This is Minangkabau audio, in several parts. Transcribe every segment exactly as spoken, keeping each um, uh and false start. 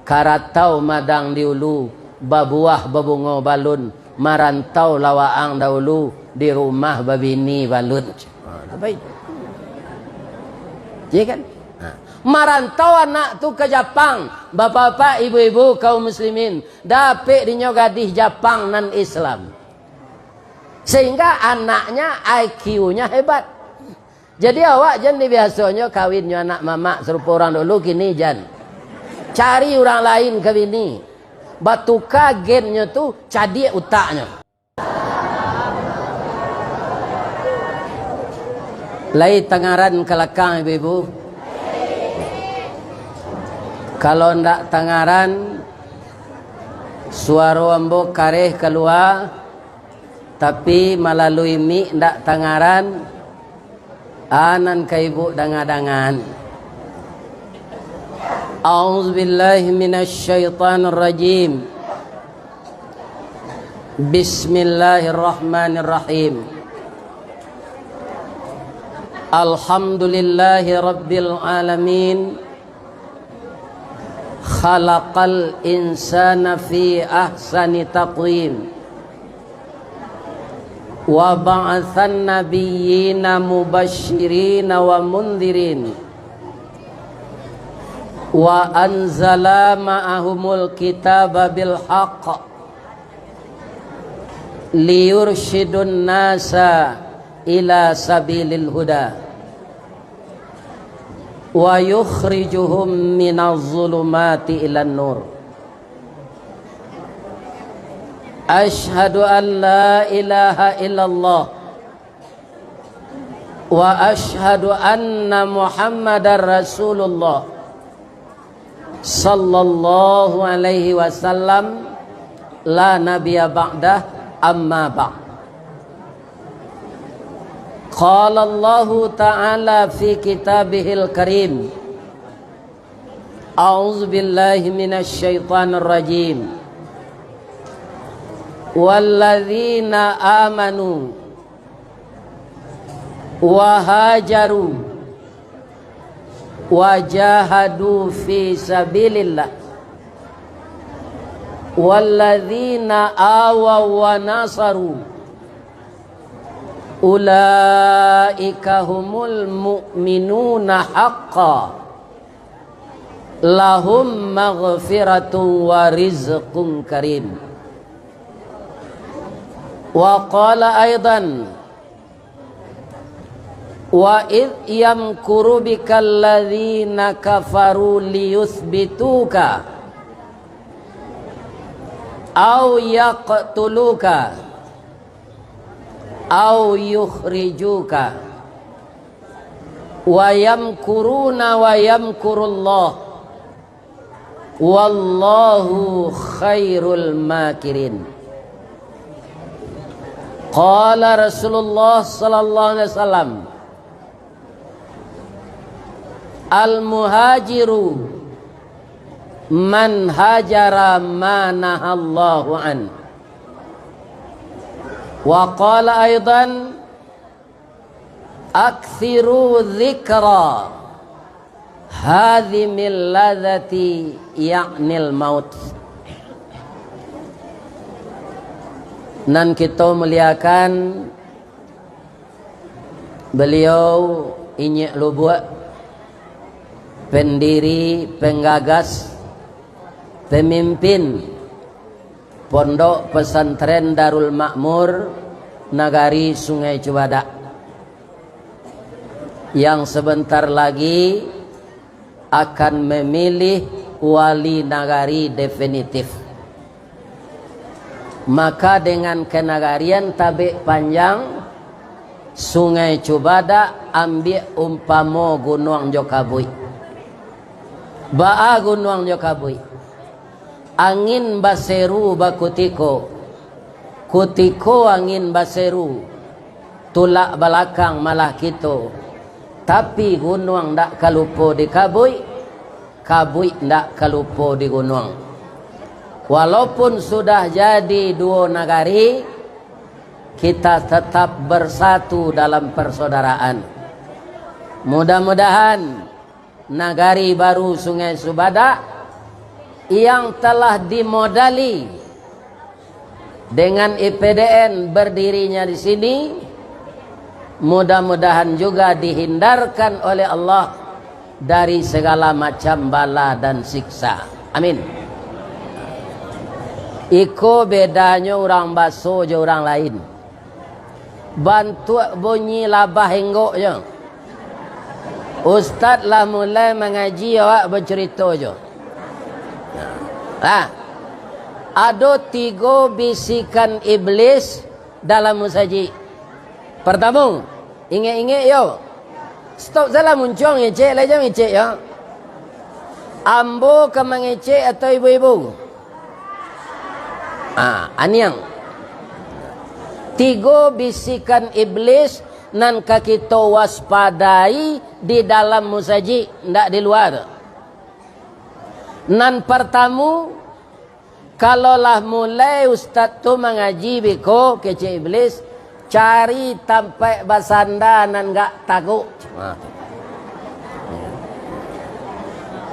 Karatau madang di ulu, babuah babungo balun, marantau lah waang dahulu, di rumah babini balun. Apa itu? Iya kan? Nah, marantau anak tu ka Japang, bapak-bapak, ibu-ibu, kaum muslimin, dapek dinyo gadih Japang nan Islam. Sehingga anaknya I Q-nya hebat. Jadi awak jan dibiasonyo kawin jo anak mamak sarupo urang dulu, kini jan. Cari urang lain ka bini. Batuka gennyo tu, cadiak utaknyo. Lai tangaran ka lakang, ibu-ibu? Kalau ndak tangaran, suaro ambo kareh kalua, tapi malalui mik ndak tangaran, a nan ka ibu danga-dangan. A'udzubillahi minasyaitonirrajim. Bismillahirrahmanirrahim. Alhamdulillahi rabbil alamin. Khalaqal insana fi ahsani taqwim. Wa ba'atsan nabiyyina mubasyirina wa mundzirin. Wa anzala ma'ahumul kitaba bil haqq. Liyursyidun nasa ila sabilil huda. Wa yukhrijuhum minaz zulumati ilan nur. Asyhadu an la ilaha illallah. Wa asyhadu anna Muhammadar Rasulullah. Sallallahu alaihi wasallam, la nabiyya ba'dah, amma ba'd. Qala Allahu ta'ala fi kitabihil karim. A'udzubillahi minasyaitonirrajim. Walladzina amanu wa hajaru wa jahadu fi sabilillah, walladzina awaw wa nasaru, ulaika humul mu'minuna haqqan, lahum maghfiratun wa rizqun karim. Wa qala aidan, wa idh yamkuru bikal ladzina kafaru liyutsbituka aw yaqtuluka aw yukhrijuka. Wa yamkuruna wa yamkurullah. Wallahu khairul makirin. Qala Rasulullah sallallahu alaihi wasallam, "Al-muhajiru man hajara ma nahallahu an." Wa qala aidan, "Aktsiru dzikra hadzimil ladzati, ya'nil maut." Nan kito muliakan, beliau Inyiak Lubuak, pendiri, penggagas, pemimpin Pondok Pesantren Darul Makmur Nagari Sungai Cubadak, yang sebentar lagi akan memilih wali nagari definitif. Maka dengan kenagarian tabek panjang, Sungai Cubadak ambiak umpamo gunuang jo kabuik. Baa gunuang jo kabuik? Angin baseru bakutiko, kutiko angin baseru, tulak balakang malah kito. Tapi gunuang ndak ka lupo di kabuik, kabuik ndak ka lupo di gunuang. Walaupun sudah jadi duo nagari, kita tetap bersatu dalam persaudaraan. Mudah-mudahan nagari baru Sungai Cubadak yang telah dimodali dengan I P D N berdirinya di sini, mudah-mudahan juga dihindarkan oleh Allah dari segala macam bala dan siksa. Amin. Iko bedanyo urang Baso jo urang lain. Bantuak bunyi labah enggoknyo. Ustaz lah mulai mangaji, awak bacurito jo. Ha. Ado tigo bisikan iblis dalam musajik. Partamo, ingek-ingek yo. Stop salah muncuang ngecek, lai jan ngecek yo. Ambo ka mangecek atau ibu-ibu? Ah, aniang. Tigo bisikan iblis nan ka kito waspadai di dalam musajik, ndak di lua. Nan partamo, kalau lah mulai ustaz tu mangaji biko, kecek iblis, cari tampaik basanda nan gak taguak. Nah.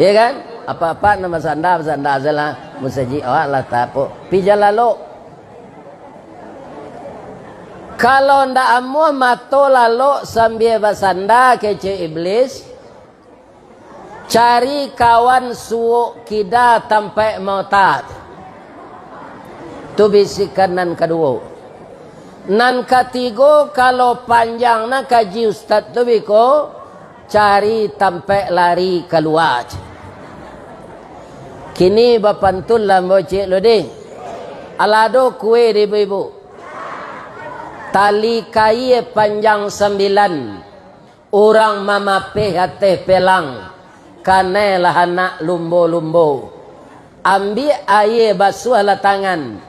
Iya kan? Apa-apa nan basanda, basanda sajolah. Musajik awak lah tapuk. Pi jan lalok. Kalau ndak amuah mato lalok sambia basanda, kecek iblis, cari kawan suok kida tampaik maota. Tu bisikan nan kaduo. Nan katigo, kalau panjang na kaji ustaz tu biko, cari tampaik lari kalua. Kini bapantun lah ambo cek lo deh. Alah ado kue di ibu-ibu. Tali kaia panjang sambilan. Urang mamapeh ateh pelang, kanai lah anak lumbo-lumbo. Ambiak aia basuahlah tangan,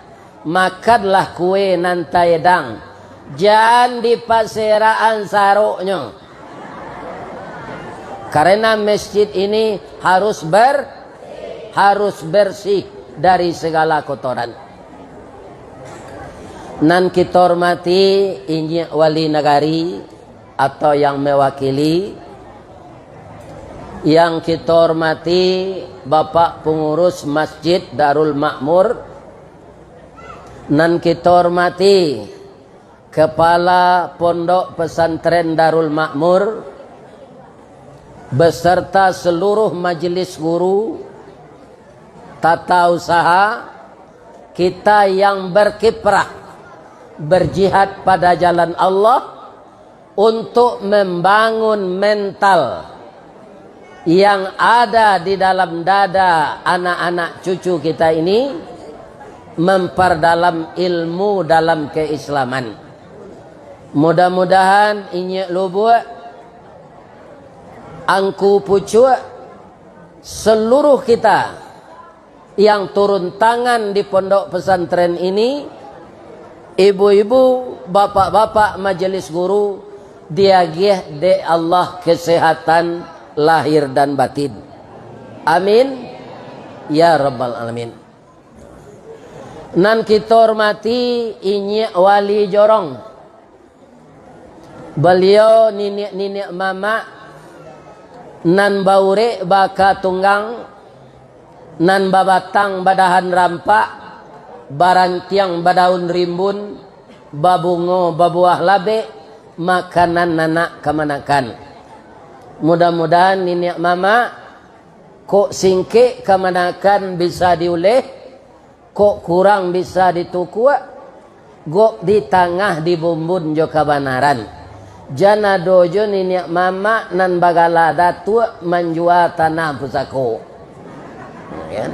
makanlah kue nan taedang, jan dipaserakan saroknyo. Karena masjid ini harus ber-, harus bersih dari segala kotoran. Nan kito hormati, inyiak wali nagari, atau yang mewakili, yang kito hormati Bapak Pengurus Masjid Darul Makmur, nan kito hormati Kepala Pondok Pesantren Darul Makmur, beserta seluruh majelis guru, tata usaha, kita yang berkiprah, berjihad pada jalan Allah, untuk membangun mental yang ada di dalam dada anak-anak cucu kita ini, memperdalam ilmu dalam keislaman. Mudah-mudahan inyiak lubuak, angku pucuak, seluruh kita yang turun tangan di pondok pesantren ini, ibu-ibu, bapak-bapak majelis guru, diagiah dek Allah kesehatan lahir dan batin. Amin, ya rabbal alamin. Nan kito hormati inyiak wali jorong. Baliau niniak-niniak mamak, nan baurek baka tunggang, nan babatang badahan rampak, barantiang badaun rimbun, babungo babuah labek, makanan anak kamanakan. Mudah-mudahan niniak mamak, kok singkek kamanakan bisa diuleh, kok kurang bisa ditukuak, gok di tangah dibumbun jo kabanaran. Jan ado jo niniak mamak nan bagala datuak manjua tanah pusako. Ya.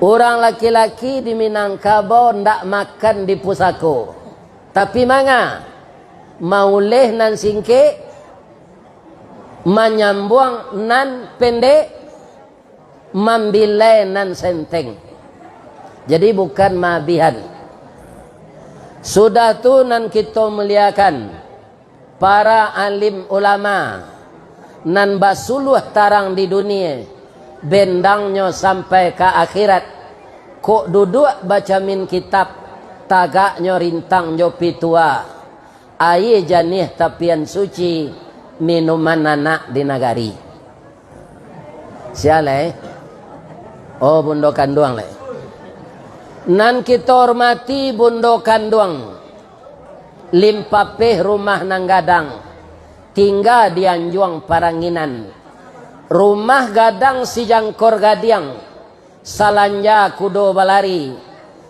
Urang laki-laki di Minangkabau ndak makan di pusako. Tapi manga, mauleh nan singkek, manyambuang nan pendek, mambilai nan senteng. Jadi, bukan maabihan. Sudah tu, nan kito muliakan, para alim ulama nan basuluah tarang di dunia, bendangnyo sampai ka akhirat, kok duduak bacamin kitab, tagaknyo rintang jo pitua. Aia janiah tapian suci, minuman anak di nagari. Sia lai. Oh, bundo kanduang lai. Nan kito hormati bundo kanduang, Limpapeh rumah nan gadang, tingga di anjuang paranginan. Rumah gadang sijangkor gadiang, salanja kudo balari,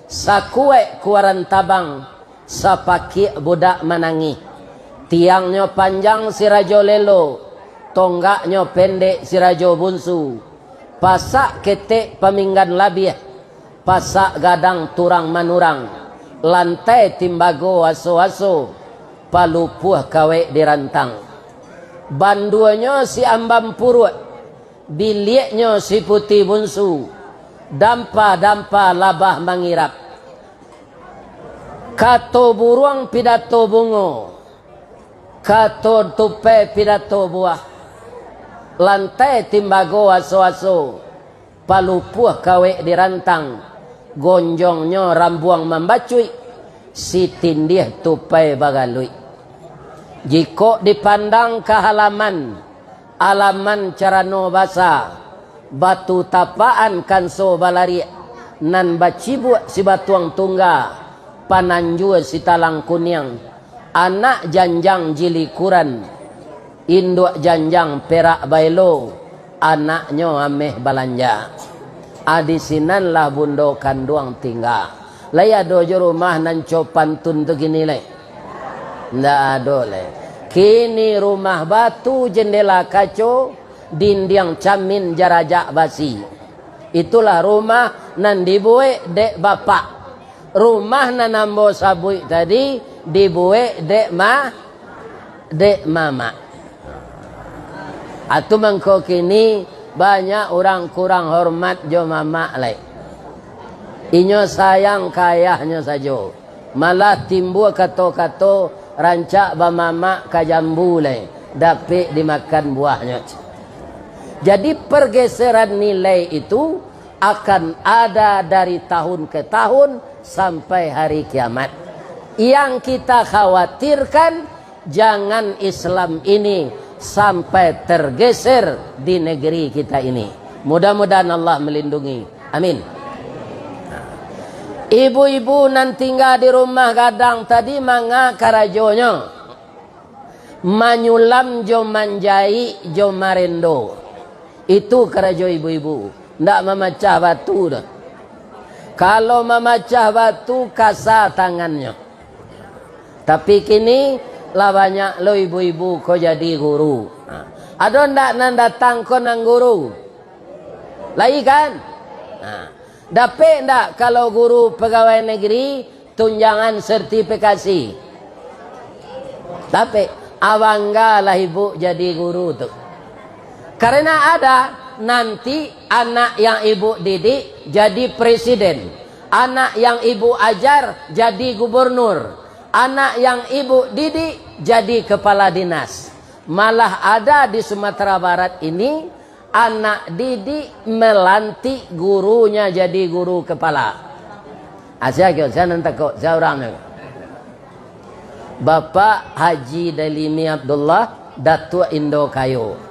sakuek kuaran tabang, sapakiak budak manangih. Tiangnyo panjang si Rajo Lelo, tonggaknyo pendek si Rajo Bunsu. Pasak ketek paminggan labiah, pasak gadang turang manurang, lantai timbago aso-aso, palupuah kawek dirantang. Banduanyo si ambam puruak, biliaknyo si puti bunsu, dampa-dampa labah mangirap. Kato buruang pidato bungo, kato tupai pidato buah, lantai timbago aso-aso, palupuah kawek dirantang, gonjongnyo rambuang mambacuik, sitindih tupai bagaluik. Jikok dipandang ka halaman, alaman carano basa, batu tapaan kanso balariak, nan bacibuak sibatuang tungga, pananjua sitalang kuniang, anak janjang jilikuran, induak janjang perak baelo, anaknyo ameh balanja. A, di sinanlah bundo kanduang tingga. Lai ado jo rumah nan co pantun tu kini lai? Ndak ado lai. Kini rumah batu, jendela kaco, dindiang camin jarajak basi. Itulah rumah nan dibuek dek bapak. Rumah nan ambo sabuik tadi dibuek dek ma-, dek mamak. Atu mangko kini banyak urang kurang hormat jo mamak lai. Inyo sayang ka ayahnyo sajo. Malah timbua kato-kato rancak bamamak ka jambu lai, dapek dimakan buahnyo. Jadi, pergeseran nilai itu akan ada dari tahun ke tahun sampai hari kiamat. Yang kita khawatirkan, jangan Islam ini sampai tergeser di negeri kita ini. Mudah-mudahan Allah melindungi. Amin. Ibu-ibu nan tingga di rumah gadang tadi, manga karajonyo? Manyulam jo manjaik jo marendo. Itu karajo ibu-ibu. Ndak mamacah batu doh. Kalau mamacah batu, kasa tangannyo. Tapi kini, lah banyak lo ibu-ibu ko jadi guru. Ha. Ado ndak nan datang ko nan guru? Lai kan? Ha. Dapek ndak kalau guru pegawai negeri tunjangan sertifikasi? Dapek. Abanggalah ibu jadi guru tu. Karena ada nanti anak yang ibu didik jadi presiden, anak yang ibu ajar jadi gubernur, anak yang ibu didik jadi kepala dinas. Malah ada di Sumatera Barat ini, anak didik melantik gurunya jadi guru kepala. Asia kyo, sia nan takok, sia urang nyo. Bapak Haji Dalimi Abdullah, Datuak Indo Kayo.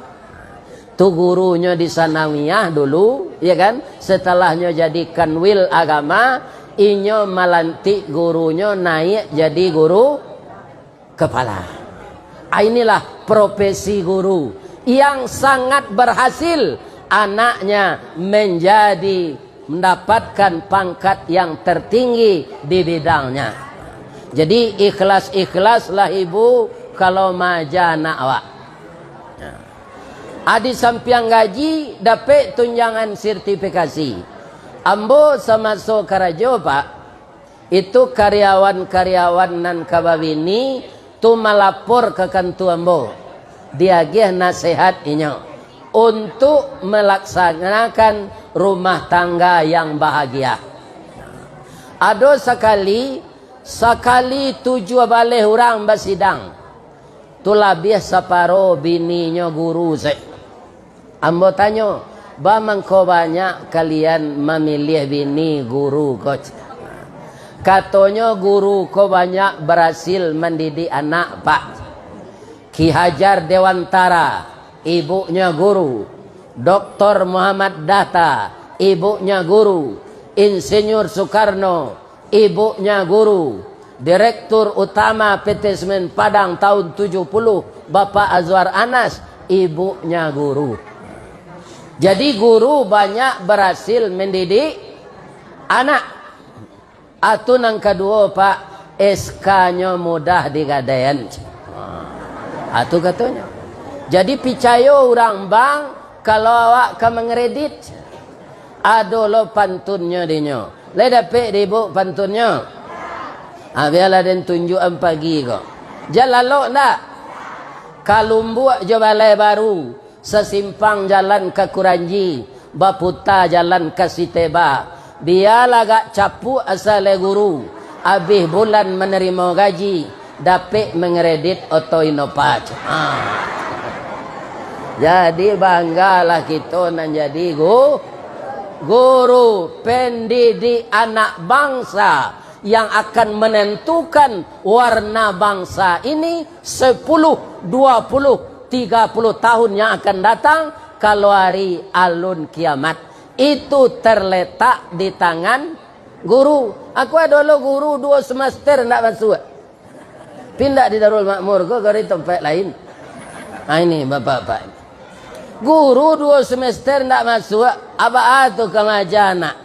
Tu gurunyo di Sanawiyah dulu, ya kan? Setelahnyo jadi Kanwil Agama, inyo malantik gurunyo naiak jadi guru kepala. Ah, inilah profesi guru yang sangat berhasil, anaknya menjadi, mendapatkan pangkat yang tertinggi di bidangnya. Jadi, ikhlas-ikhlaslah ibu kalau maaja anak awak. Ah, di sampiang gaji, dapek tunjangan sertifikasi. Ambo samaso karajo, Pak, itu karyawan-karyawan nan ka babini tu malapor ka kantua ambo, diagiah nasehat inyo untuak malaksanakan rumah tangga yang bahagia. Ado sakali, sakali tujuah baleh urang basidang, tu labiah saparo bininyo guru se. Ambo tanyo, "Ba mangko banyak kalian mamiliah bini guru ko?" Katonyo, "Guru ko banyak barasil mandidik anak, Pak. Ki Hajar Dewantara, ibuknyo guru. Doktor Muhammad Dahta, ibunya guru. Insinyur Soekarno, ibunya guru. Direktur Utama P T Semen Padang tahun tujuh puluh, Bapak Azwar Anas, ibunya guru. Jadi, guru banyak berhasil mendidik anak. Atu nan kaduo, Pak, S K-nyo mudah digadaian. Atu katonyo. Jadi, picayo urang bank, kalau awak ka mangredit, ado lo pantunnyo dinyo. Lai dapek di ibu pantunnyo? Ah, bialah den tunjuakan pagi ko. Jan lalok ndak? Ka Lumbuak jo Balai Baru, sasimpang jalan ka Kuranji, baputa jalan ka Siteba. Bialah agak capuak asa lai guru, abih bulan manarimo gaji, dapek mangredit oto Innova. Ha. Jadi, banggalah kito nan jadi gu-, guru, pendidik anak bangsa yang akan menentukan warna bangsa ini sepuluh, dua puluh, tiga puluh tahun yang akan datang, kalau hari alun kiamat. Itu terletak di tangan guru. Aku ado lo guru duo semester ndak masuak. Pindah di Darul Makmur ko, ka di tampek lain. Ha, ini bapak-bapak. Guru duo semester ndak masuak, abaa tu ka maaja anak.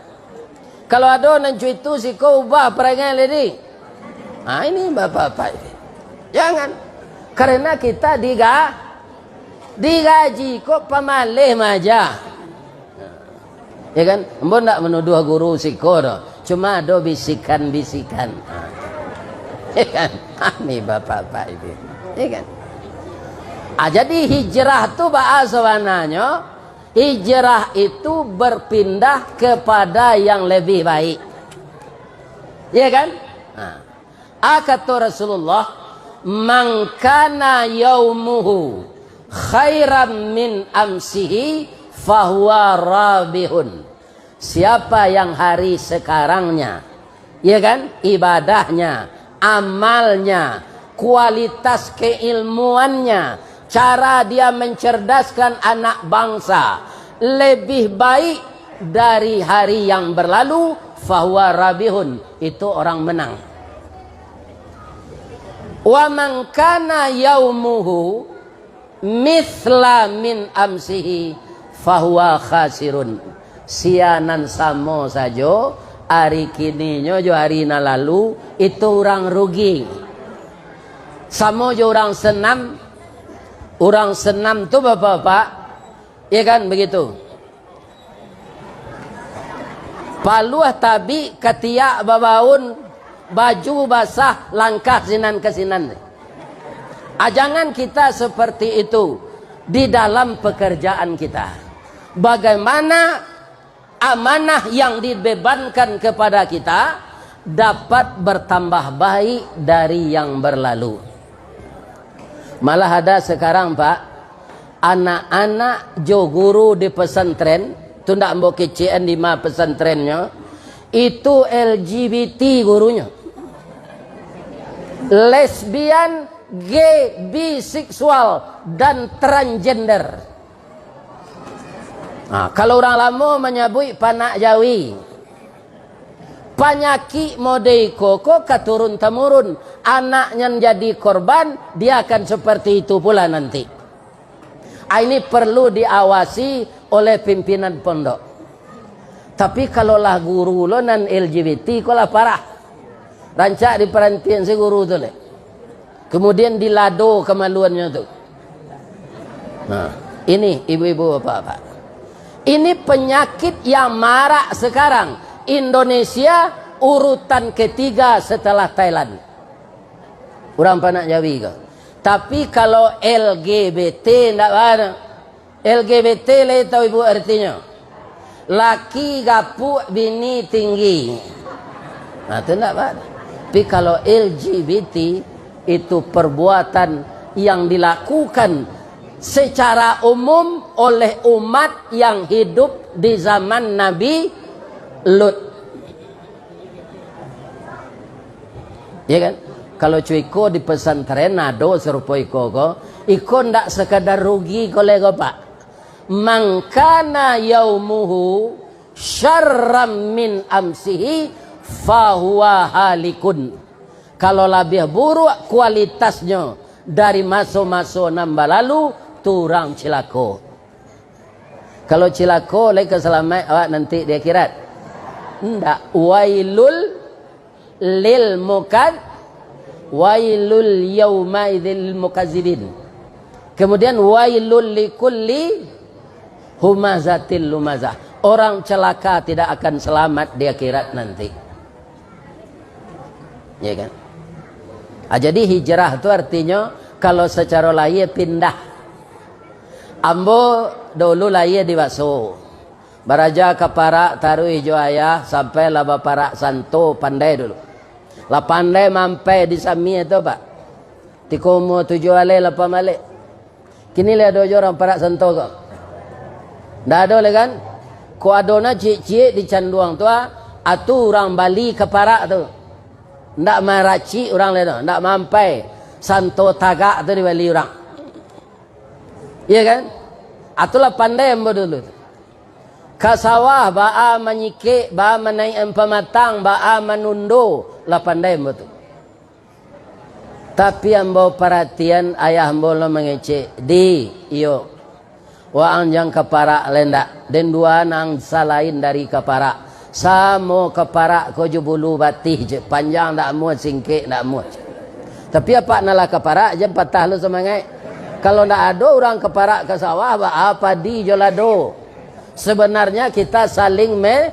Kalau ado nan cuitu, siko ubah parangai lai. Ha, ini bapak-bapak ini. Jangan. Karena kita diga-, digaji, kok pamaleh maaja. Ya kan? Ambo ndak manuduah guru siko doh. Cuma ado bisikan-bisikan. Ha. Ya kan? Ha, ini bapak-bapak ini. Ya kan? Ah, jadi hijrah tu baa sabananyo? Hijrah itu berpindah kepada yang lebih baik. Ya kan? Nah, a kato Rasulullah, "Man kana yaumuhu khairan min amsihi fahuwa rabihun." Siapa yang hari sekarangnya, ya kan, ibadahnya, amalnya, kualitas keilmuannya, cara dia mencerdaskan anak bangsa lebih baik dari hari yang berlalu, fahuwa rabihun, itu orang menang. Wa man kana yaumuhu mitsla min amsihi fahuwa khasirun. Sia nan samo sajo ari kininyo jo ari nan lalu, itu urang rugi. Samo jo urang senam, urang senam tu, bapak-bapak, ya kan, begitu. Paluah tabik, katiak babaun, baju basah, langkah sinan ka sinan. Ah, jangan kita seperti itu di dalam pekerjaan kita. Bagaimana amanah yang dibebankan kepada kita dapat bertambah baik dari yang berlalu. Malah ada sekarang, Pak, anak-anak jo guru di pesantren, tu ndak ambo kecekan di ma pesantrennyo, itu L G B T gurunyo. Lesbian, gay, biseksual, dan transgender. Nah, kalau urang lamo manyabuik panak jawi. Panyakik mode iko ko ka turun-tamurun. Anak nan jadi korban, dia akan seperti itu pula nanti. Ah, ini perlu diawasi oleh pimpinan pondok. Tapi kalau lah guru lo nan L G B T, ko lah parah. Rancak diparantian si guru tu leh. Kemudian dilado kamaluannyo tu. Nah, ini ibu-ibu, bapak-bapak. Ini penyakit yang marak sekarang. Indonesia urutan ketiga setelah Thailand. Urang panak jawi ko. Tapi kalau L G B T ndak bana. L G B T lai tahu ibu artinyo? Laki gapuak, bini tinggi. Nah, tu ndak bana. Tapi kalau L G B T, itu perbuatan yang dilakukan secara umum oleh umat yang hidup di zaman Nabi Lut. Ya kan? Kalau cuiko di pesantren ado sarupo iko ko, iko ndak sekadar rugi ko lai ko, Pak. Man kana yaumuhu syarram min amsihi, fahuwa halikun. Kalau labiah buruak kualitasnyo dari maso-maso nan balalu, tu urang cilako. Kalau cilako, lai ka salamaik awak nanti di akhirat? Ndak. Wailul lil mukad-, wailul yauma idzil mukazzibin. Kemudian, wailul likulli humazatil lumazah. Orang celaka tidak akan selamat di akhirat nanti. Ya kan? Ah, jadi hijrah tu artinyo, kalau sacaro lahia pindah. Ambo dulu lahia di Baso. Baraja ka parak taruih jo ayah, sampai lah baparak santo, pandai dulu. Lah pandai mampai di Samia tu, Pak. Tiko umua tujuah baleh, lapan baleh. Kini lai ado jo urang parak santo ko? Ndak ado lai kan? Ko ado na ciek-ciek di Canduang tu, ah, atu urang bali ka parak tu. Ndak maracik urang lai tu, ndak mampai santo tagak tu dibali urang. Iya kan? Atu lah pandai ambo dulu tu. Ka sawah, baa manyikik, baa manaikan pamatang, baa manundo, lah pandai ambo tu. Tapi ambo paratian, ayah ambo lo mangecek, "Di, iyo, waang jan ka parak lai ndak, den duo nan salain dari ka parak. Samo ka parak ko jo bulu batih je, panjang ndak amuah, singkek ndak amuah." Tapi apak nan lah ka parak, jan patah lo samangaik. Kalau ndak ado urang ka parak ka sawah, baa padi jo lado. Sebenarnya kita saling me-,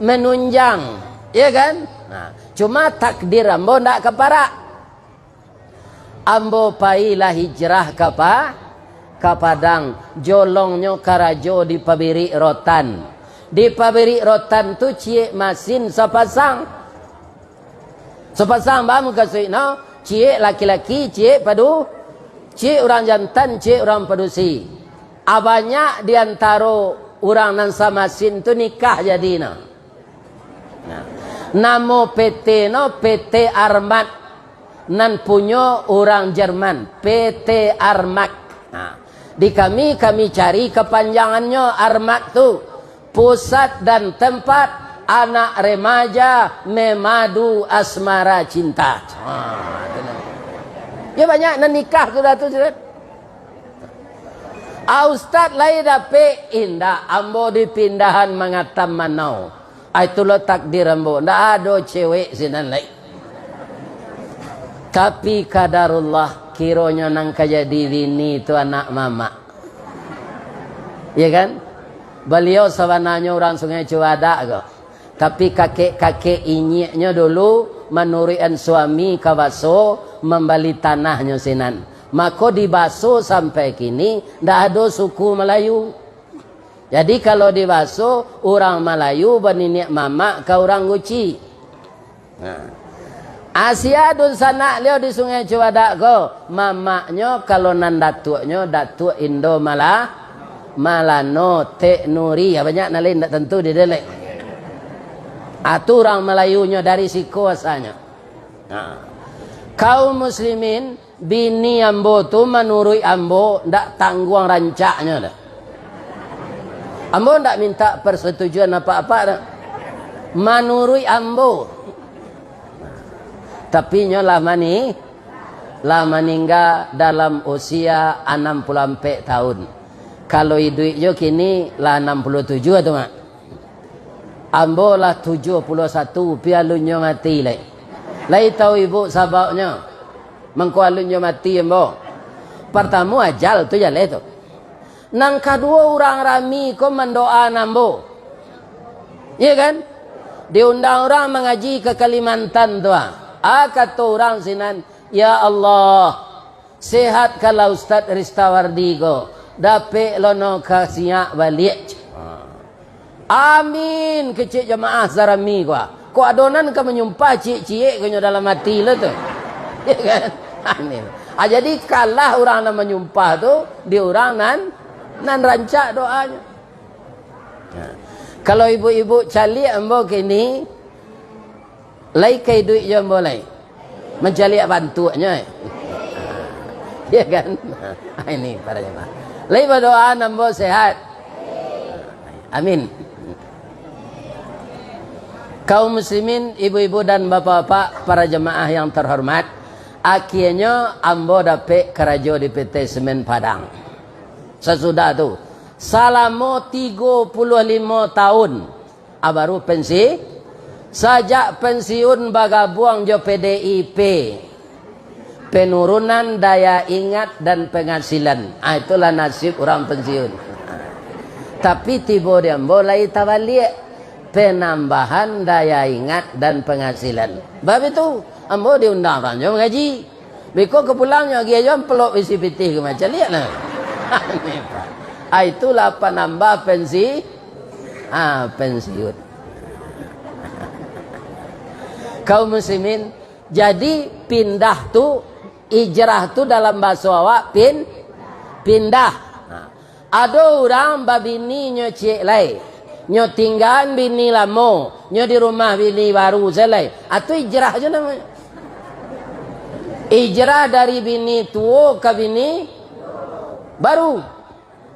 menunjang, iya kan? Nah, cuma takdir ambo ndak ka parak. Ambo pailah hijrah ka Pa-, ka Padang, jolongnyo karajo di pabirik rotan. Di pabirik rotan tu ciek masin sapasang. Sapasang baa mukasuik no, ciek laki-laki, ciek padu-, ciek urang jantan, ciek urang padusi. A, banyak di antaro urang nan samasin tu nikah jadi no. Nah, namo P T no, P T Armat, nan punyo urang Jerman, P T Armat. Nah, di kami, kami cari kapanjangannyo Armat tu, pusat dan tempat anak remaja memadu asmara cinta. Ha, tu nah. Ya, banyak nan nikah sudah tu, sudah. Ah, ustaz lai dapek, indak, ambo di pindahan Mangatam Manau. Ah, itulah takdir ambo, ndak ado cewek sinan lai. Tapi kadarullah, kironyo nan ka jadi bini tu anak mamak. Ya kan? Baliau sabananyo urang Sungai Cubadak ko. Tapi kakek-kakek inyiaknyo dulu manuruikan suami ka Baso mambali tanahnyo sinan. Mako di Baso sampai kini ndak ado suku Malayu. Jadi kalau di Baso, urang Malayu baniniak mamak ka urang Guci. Nah. Asia dunsanak liau di Sungai Cubadak ko, mamaknyo kalau nan datuaknyo Datuak Indo Mala-, Malano, Tek Nuri, ya banyak nan lain ndak tantu di delek. Ah, tu urang Malayunyo dari siko asalnyo. Nah. Kaum muslimin, bini ambo tu manuruik ambo ndak tangguang rancaknyo doh. Ambo ndak minta persetujuan apak-apak doh. Manuruik ambo. Tapi nyo lah mani-, lah maningga dalam usia anam puluah ampek tahun. Kalau iduik jo kini lah anam puluah tujuah tu, Mak. Ambo lah tujuah puluah satu, pi alunnyo mati lai. Lai tau ibu sababnyo? Mangko alunnyo mati ambo. Partamo ajal tu jaleh tu. Nan kaduo, urang rami ko mandoaan ambo. Iya kan? Diundang urang mangaji ka Kalimantan tu, ah. Ah, kato urang sinan, "Ya Allah, sehatkanlah Ustaz Ristawardi ko, dapek lo no ka Siak baliak." "Amin," kecek jamaah sarami ko. Kok ado nan ka manyumpah ciek-ciek konyo dalam ati lo tu. Ya kan? Amin. Ah, jadi kalah urang nan manyumpah tu di urang nan, nan rancak doanyo. Nah, kalau ibu-ibu caliak ambo kini, lai ka iduik jo ambo lai? Mancaliak bantuaknyo, eh. Ya kan? Ini para jamaah. Lai badoa ambo sehat. Amin. Kaum muslimin, ibu-ibu dan bapak-bapak, para jemaah yang terhormat, akhirnyo ambo dapek karajo di P T Semen Padang. Sasudah tu, salamo tigo puluah limo taun, ah, baru pensi-, sajak pensiun bagabuang jo P D I P. Penurunan daya ingat dan penghasilan. Ah, itulah nasib urang pensiun. Tapi tibo di ambo lai tabaliak, penambahan daya ingat dan penghasilan. Bab itu, ambo diundang urang jo mangaji. Biko ka pulangnyo agiah jo amplop isi pitih ka macam liak nah. Ah, itulah panambah pensi-, ah, pensiun. Kaum muslimin, jadi, pindah tu, hijrah tu dalam bahaso awak pin-, pindah. Nah, ado urang babini nyo ciek lai, nyo tinggaan bini lamo, nyo di rumah bini baru se lai. Ah, tu hijrah je namonyo. Hijrah dari bini tuo ka bini baru,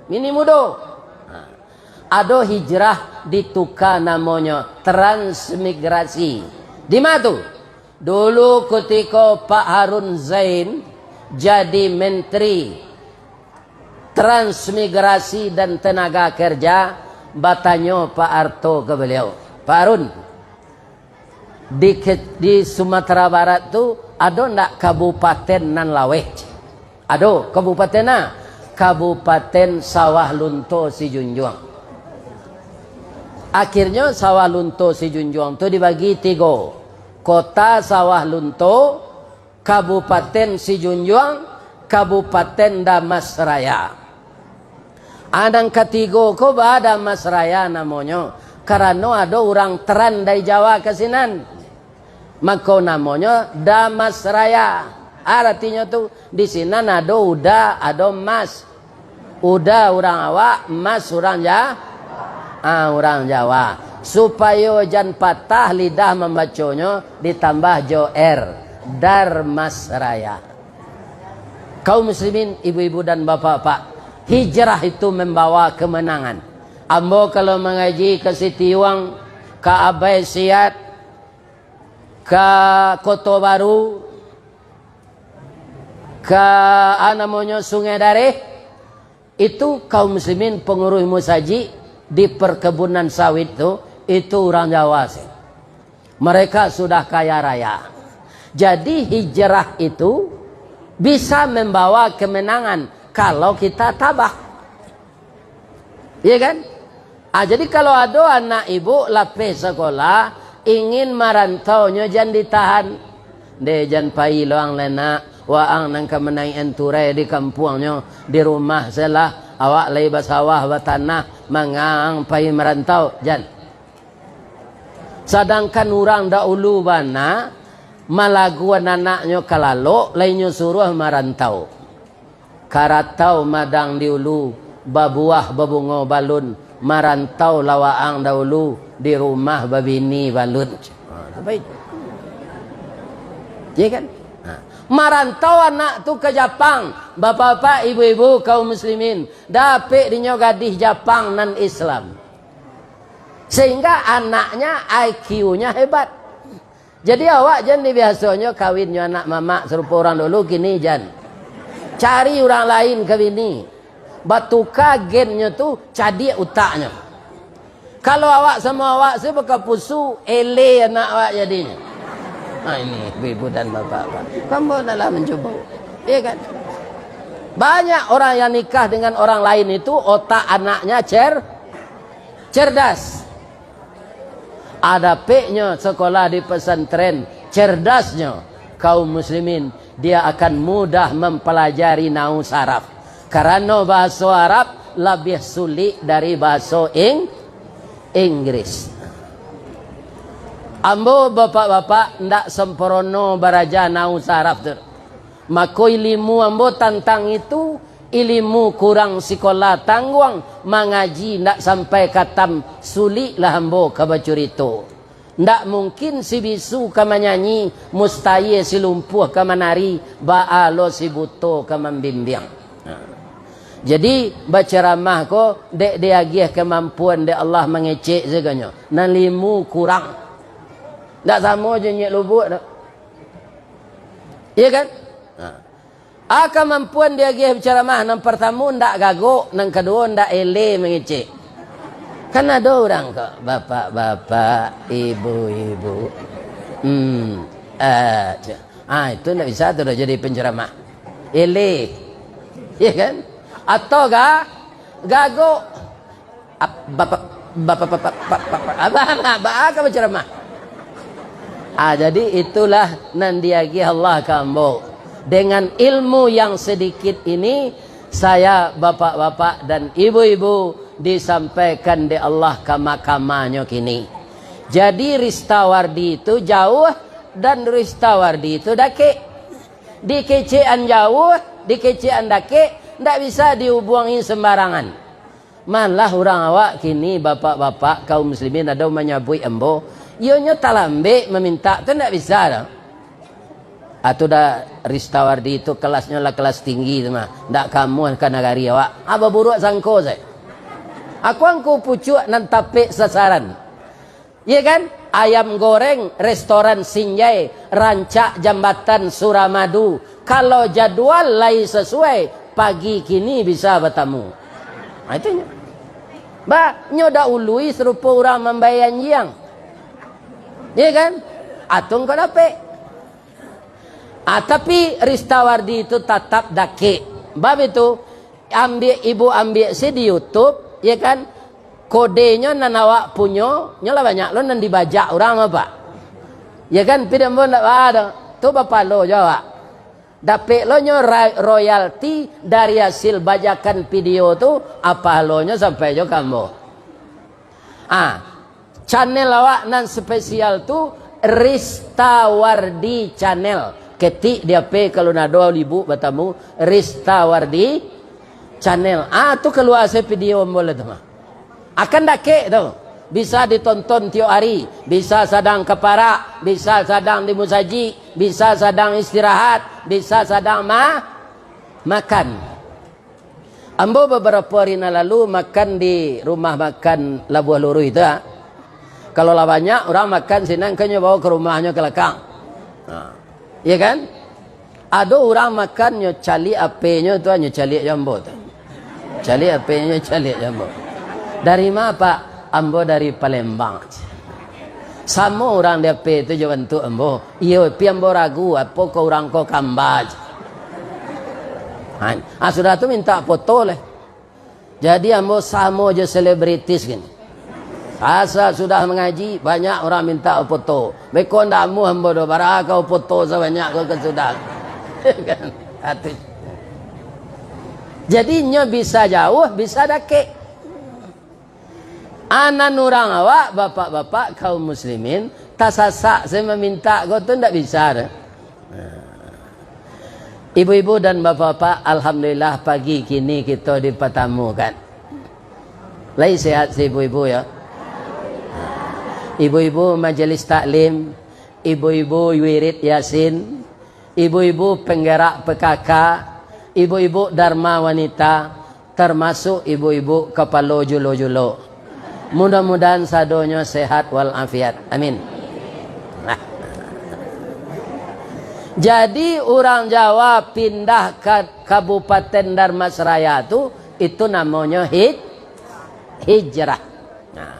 bini mudo. Nah, ado hijrah dituka namonyo transmigrasi. Di ma tu? Dulu kutiko Pak Harun Zain jadi Menteri Transmigrasi dan Tenaga Kerja, batanyo Pak Harto ka baliau, "Pak Harun, di ke-, di Sumatera Barat tu ado ndak kabupaten nan laweh?" Ado, kabupaten a? Kabupaten Sawah Lunto Sijunjuang. Akhirnyo Sawah Lunto Sijunjuang tu dibagi tigo. Kota Sawah Lunto, Kabupaten Sijunjuang, Kabupaten Damasraya. A, nan katigo ko ba Damasraya namonyo, karano ado urang Teran dari Jawa ka sinan. Mako namonyo Damasraya. Aratinyo tu, di sinan ado Uda, ado Mas. Uda urang awak, Mas urang Ja-, ah, urang Jawa. Supayo jan patah lidah mambaconyo, ditambah jo R, Darmasraya. Kaum muslimin, ibu-ibu dan bapak-bapak, hijrah itu membawa kemenangan. Ambo kalau mangaji ka Sitiuang, ka Abai Siat, ka Koto Baru, ka, a, namonyo Sungai Dareh, itu kaum muslimin pengurus musajik di perkebunan sawit tu, itu urang Jawa sih. Mereka sudah kaya raya. Jadi hijrah itu bisa membawa kemenangan kalau kita tabah. Iya kan? Ah, jadi kalau ado anak ibu lapeh sakolah, ingin marantaunyo jan ditahan. Deh, jan pai lo ang lai nak, waang nan ka manaikan turai di kampuangnyo, di rumah se lah, awak lai basawah, batanah, manga ang pai marantau, jan. Sadangkan urang dahulu bana, malaguan anaknyo ka lalok, lai nyo suruah marantau. Karatau madang di ulu, babuah babungo balun, marantau lah waang dahulu, di rumah babini balun. Ha, tu baik. Ya kan? Ha. Marantau anak tu ka Japang, bapak-bapak, ibu-ibu, kaum muslimin, dapek dinyo gadih Japang nan Islam. Sehingga anaknya I Q-nya hebat. Jadi awak jan dibiasonyo kawin jo anak mamak sarupo urang dulu, kini jan. Cari urang lain ka bini. Batuka gennyo tu, cadiak utaknyo. Kalau awak samo awak se bakapusu, ele anak awak jadinyo. Nah, ini ibu-ibu dan bapak-bapak. Ambo lah mancubo. Iya kan? Banyak orang yang nikah dengan orang lain itu otak anaknya cer-, cerdas. Adapeknyo sekolah di pesantren, cerdasnyo kaum muslimin, dia akan mudah mempelajari nahwu saraf. Karano bahaso Arab labiah sulik dari bahaso Ing-, Inggris. Ambo, bapak-bapak, ndak sempurno baraja nahwu saraf tu. Mako, ilimu ambo tantang itu, ilimu kurang sikola tangguang, mangaji ndak sampai katam, suliklah ambo ka bacurito. Ndak mungkin si bisu ka manyanyi, mustahia si lumpuah ka manari, baa lo si buto ka mambimbiang. Nah. Jadi, bacaramah ko dek diagiah kamampuan dek Allah mangecek saganyo. Nan limu kurang. Ndak samo jo inyiak lubuak tu. Iya kan? Nah. A, kamampuan diagiah bacaramah, nan partamo ndak gagok, nan kaduo ndak eleh mangecek. Kan ado urang ko, bapak-bapak, ibu-ibu. Hmm, ah, ah, itu ndak bisa tu dah jadi penceramah. Eleh. Iya kan? Atau ga, gagok. Ap-, bapak, bapak, bapak, bapak, bapak, abah, abah, abah, ka bacaramah. Ah, jadi itulah nan diagih Allah ka ambo. Dengan ilmu yang sedikit ini, saya, bapak-bapak dan ibu-ibu, disampaikan dek Allah ka mahkamah nyo kini. Jadi, Ristawardi itu jauh dan Ristawardi itu dakek. Dikecekan jauh, dikecekan dakek, ndak bisa dihubuangi sembarangan. Malah urang awak kini, bapak-bapak, kaum muslimin, ado manyabuik ambo, iyo nyo talambek mamintak tu ndak bisa doh. Atu dah Ristawardi tu kelasnyo lah kelas tinggi tu mah, ndak kamuah ka nagari awak. Ah, baburuak sangko sajo. Aku angku pucuak nan tapek sasaran. Iya kan? Ayam goreng restoran Sinjai, rancak jambatan Suramadu. Kalau jadwal lai sasuai, pagi kini bisa batamu. Nah, itu nyo. Ba, nyo dahului sarupo urang mambayar anjiang. Iya kan? Atung kau dapek. Ah, tapi Ristawardi itu tatap dakek. Bab itu, ambiak, ibu ambiak se di YouTube, ya kan? Kodenyo nan awak punyo, nyo lah banyak lo nan dibajak urang, apa? Ya kan? Pi ambo ndak baa doh. Tu bapalo jo awak. Dapek lo nyo ra-, royalti dari hasil bajakan video tu, ah, pahalonyo sampai jo ka ambo. Ah, channel awak nan spesial tu, Ristawardi Channel. Ketik di H P kalau nado libuk batamu, Ristawardi Channel. Ah, tu kalua se video ambo lah tu mah. Akan dakek tu. Bisa ditonton tiok hari, bisa sadang ka parak, bisa sadang di musajik, bisa sadang istirahat, bisa sadang ma-, makan. Ambo babarapo ari nan lalu makan di rumah makan Labuah Luruih tu, ah. Kalau lah banyak urang makan sinan, kan nyo bawa ka rumahnyo ka lakang. Ha. Iya kan? Ado urang makan nyo caliak H P-nyo tu, nyo caliak jo ambo tu. Caliak H P-nyo, caliak jo ambo. "Dari ma, Pak?" "Ambo dari Palembang." Samo urang di H P tu jo bantuak ambo. Iyo, pi ambo ragu, apo ko urang ko kamba. Han. Ah, sudah tu minta foto leh. Jadi ambo samo jo selebritis gini. Asa sudah mangaji, banyak urang minta foto. Beko ndak amuah ambo doh, bara ka foto sabanyak ko ka sudah. Kan? Ati. Jadi nyo bisa jauh, bisa dakek. Anan urang awak, bapak-bapak, kaum muslimin, tasasak se mamintak ko tu ndak bisa doh. Ibu-ibu dan bapak-bapak, alhamdulillah pagi kini kito dipatamukan. Lai sehat si ibu-ibu yo? Ibu-ibu majelis taklim, ibu-ibu wirid Yasin, ibu-ibu penggerak P K K, ibu-ibu Dharma Wanita, termasuk ibu-ibu kapalo julo-julo. Mudah-mudahan sadonyo sehat walafiat. Amin. Nah. Jadi, urang Jawa pindah ka Kabupaten Dharmasraya tu, itu namonyo hij-, hijrah. Nah.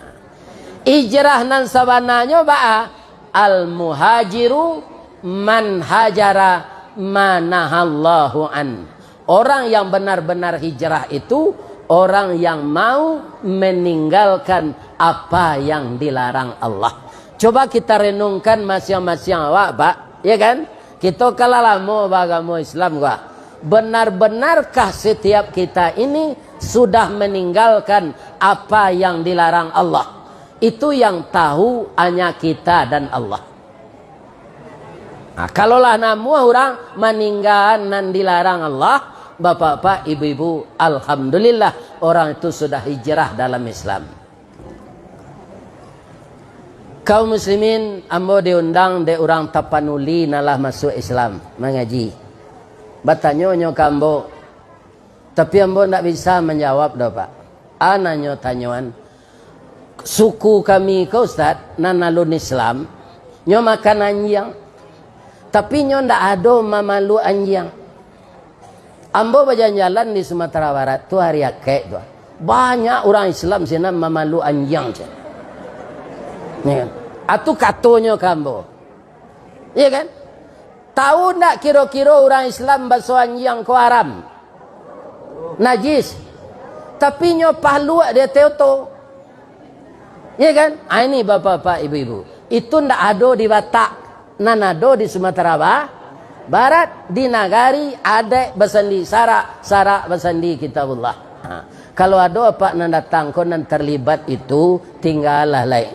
Hijrah nan sabananyo baa? Al-muhajiru man hajara ma nahallahu an. Orang yang benar-benar hijrah itu orang yang mau meninggalkan apa yang dilarang Allah. Coba kita renungkan masiang-masiang awak, Pak. Ya kan? Kito kan lah lamo baagamo Islam, Pak. Benar-benarkah setiap kita ini sudah meninggalkan apa yang dilarang Allah? Itu yang tahu hanya kita dan Allah. Nah, kalau lah namuah urang maninggaan nan dilarang Allah, bapak-bapak, ibu-ibu, alhamdulillah, orang itu sudah hijrah dalam Islam. Kaum muslimin, ambo diundang dek urang Tapanuli nan lah masuak Islam, mangaji. Batanyo nyo ka ambo, tapi ambo ndak bisa manjawab doh, Pak. A, nanyo tanyoan, suku kami ko, Ustaz, nan alun Islam, Nyo makan anjiang. Tapi nyo ndak ado mamalu anjiang. Ambo bajalan-jalan di Sumatera Barat tu hari Akaik tu. Banyak urang Islam sinan mamalu anjiang, cen. Ya kan? Atu katonyo ka ambo. Iya kan? Tahu ndak kiro-kiro urang Islam baso anjiang ko haram? Najis. Tapi nyo paluak di ateh oto. Iya kan? Ah, ini bapak-bapak, ibu-ibu. Itu ndak ado di Batak. Nan ado di Sumatera Ba-, Barat, di nagari adaik basandi sarak, sarak basandi Kitabullah. Ha. Kalau ado apak nan datang ko nan terlibat itu, tinggalah lai.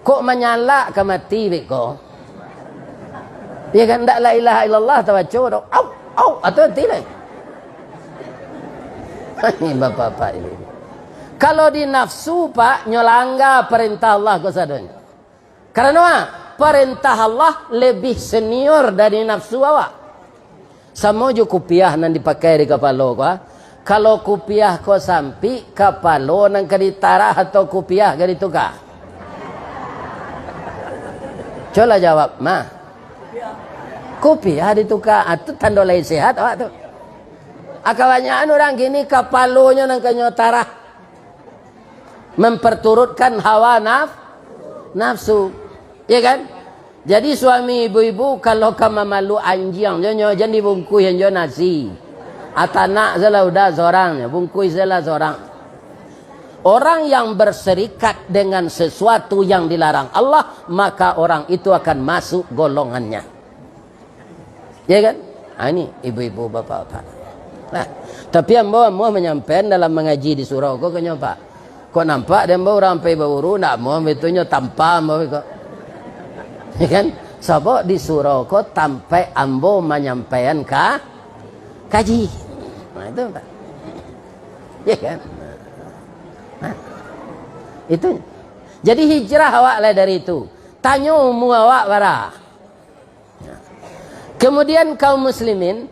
Kok manyalak ka mati beko? Ya kan, ndak la ilaha illallah tabaco doh. Au, au, atau mati lai. Ini bapak-bapak ini. Kalau di nafsu, Pak, nyo langga parentah Allah ko sadonyo. Karano, ah, parentah Allah lebih senior dari nafsu awak. Samo jo kupiah nan dipakai di kapalo ko, ah. Kalau kupiah ko sampik, kapalo nan ka ditarah atau kupiah ka dituka? Colah jawab, mah. Kupiah dituka, ah, tu tando lai sehat awak tu. Ah, kabanyakan urang kini kapalonyo nan ka nyo tarah. Memperturutkan hawa naf-, nafsu. Ya kan? Jadi suami ibu-ibu kalau ka mamalu anjiang, nyo, nyo jan dibungkuih jo nasi. Atanak salah udah sorang, bungkuih salah sorang. Orang yang berserikat dengan sesuatu yang dilarang Allah, maka orang itu akan masuk golongannya. Ya kan? Ah, ini ibu-ibu, bapak-bapak. Nah, tapi ambo amuah manyampaian dalam mangaji di surau ko, konyo, Pak. Kok nampak di ambo urang pai baburu, ndak amuah, bitunyo tampa ambo ko. Ya kan? Sabab di surau ko tampek ambo manyampaian ka-, kaji. Nah, itu, Pak. Ya kan? Nah, itu. Jadi hijrah awak lah dari itu. Tanyo umua awak bara. Kemudian kaum muslimin,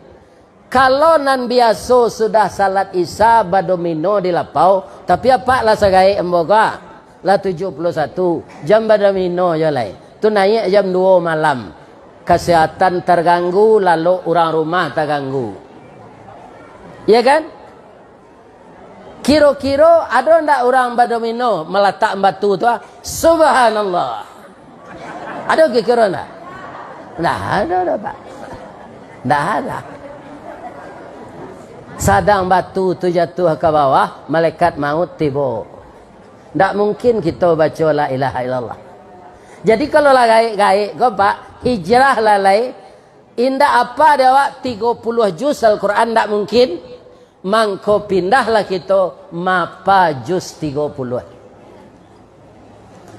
kalau nan biaso sudah salat Isya badomino di lapau, tapi apak lah sagaek ambo ko, lah tujuah puluah satu, jan badomino jo lai. Tu naiak jam duo malam. Kasehatan targanggu, lalok urang rumah taganggu. Ya kan? Kiro-kiro ado ndak urang badomino malatak batu tu, ah? Subhanallah. Ado kiro-kiro ndak? Ndak ado doh, Pak. Ndak ado. Sadang batu tu jatuah ka bawah, malaikat maut tibo. Ndak mungkin kito baco la ilaha illallah. Jadi kalau lah gaek-gaek ko, Pak, hijrah lah lai, indak apa dek awak tigo puluah juz Al-Quran, ndak mungkin. Mangko pindahlah kito mapa juz tigo puluah.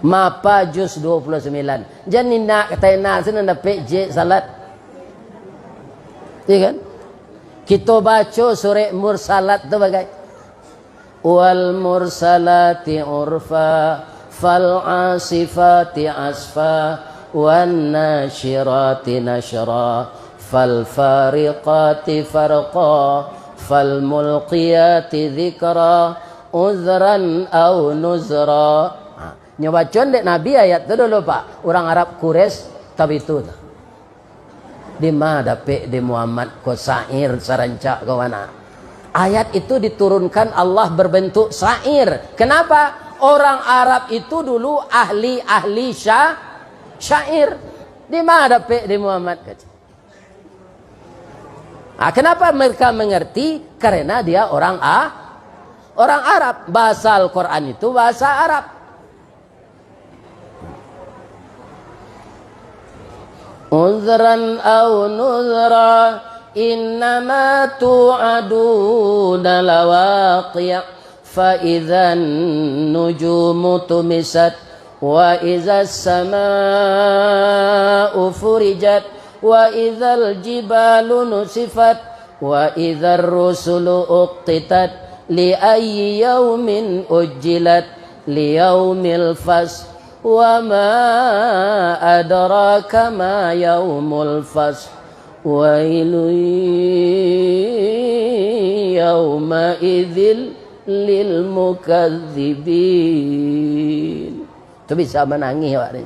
Mapa juz duo puluah sambilan. Jan indak ka taina sinan dapek jek salat. Iya kan? Kito baco surek Mursalat tu bagai. Wal mursalati urfa, fal asifati asfa, wan nasyirati nasyra, fal fariqati farqa, fal mulqiyati dzikra, uzran au nuzra. Ha, nyo bacoan dek Nabi ayat tu dulu, Pak. Urang Arab Quraisy tabitu tu. Di ma dapek di Muhammad ko syair sarancak ko bana? Ayat itu diturunkan Allah berbentuk syair. Kenapa? Orang Arab itu dulu ahli-ahli sya-, syair. Di ma dapek di Muhammad ko? Ah, kenapa mereka mengerti? Karena dia orang A-, orang Arab. Bahasa Al-Quran itu bahasa Arab. Uzran au nuzra, innama tu'aduna lawaqi', fa idzan nujumu tumisat, wa idzas sama'u furijat, wa idzal jibalu nusifat, wa idzar rusulu uqtitat, li ayyi yaumin ujjilat, li yaumil fasl, wa ma adraka ma yaumul fasl, wailun yauma idzil lil mukadzibin. Tu bisa manangih awak tu.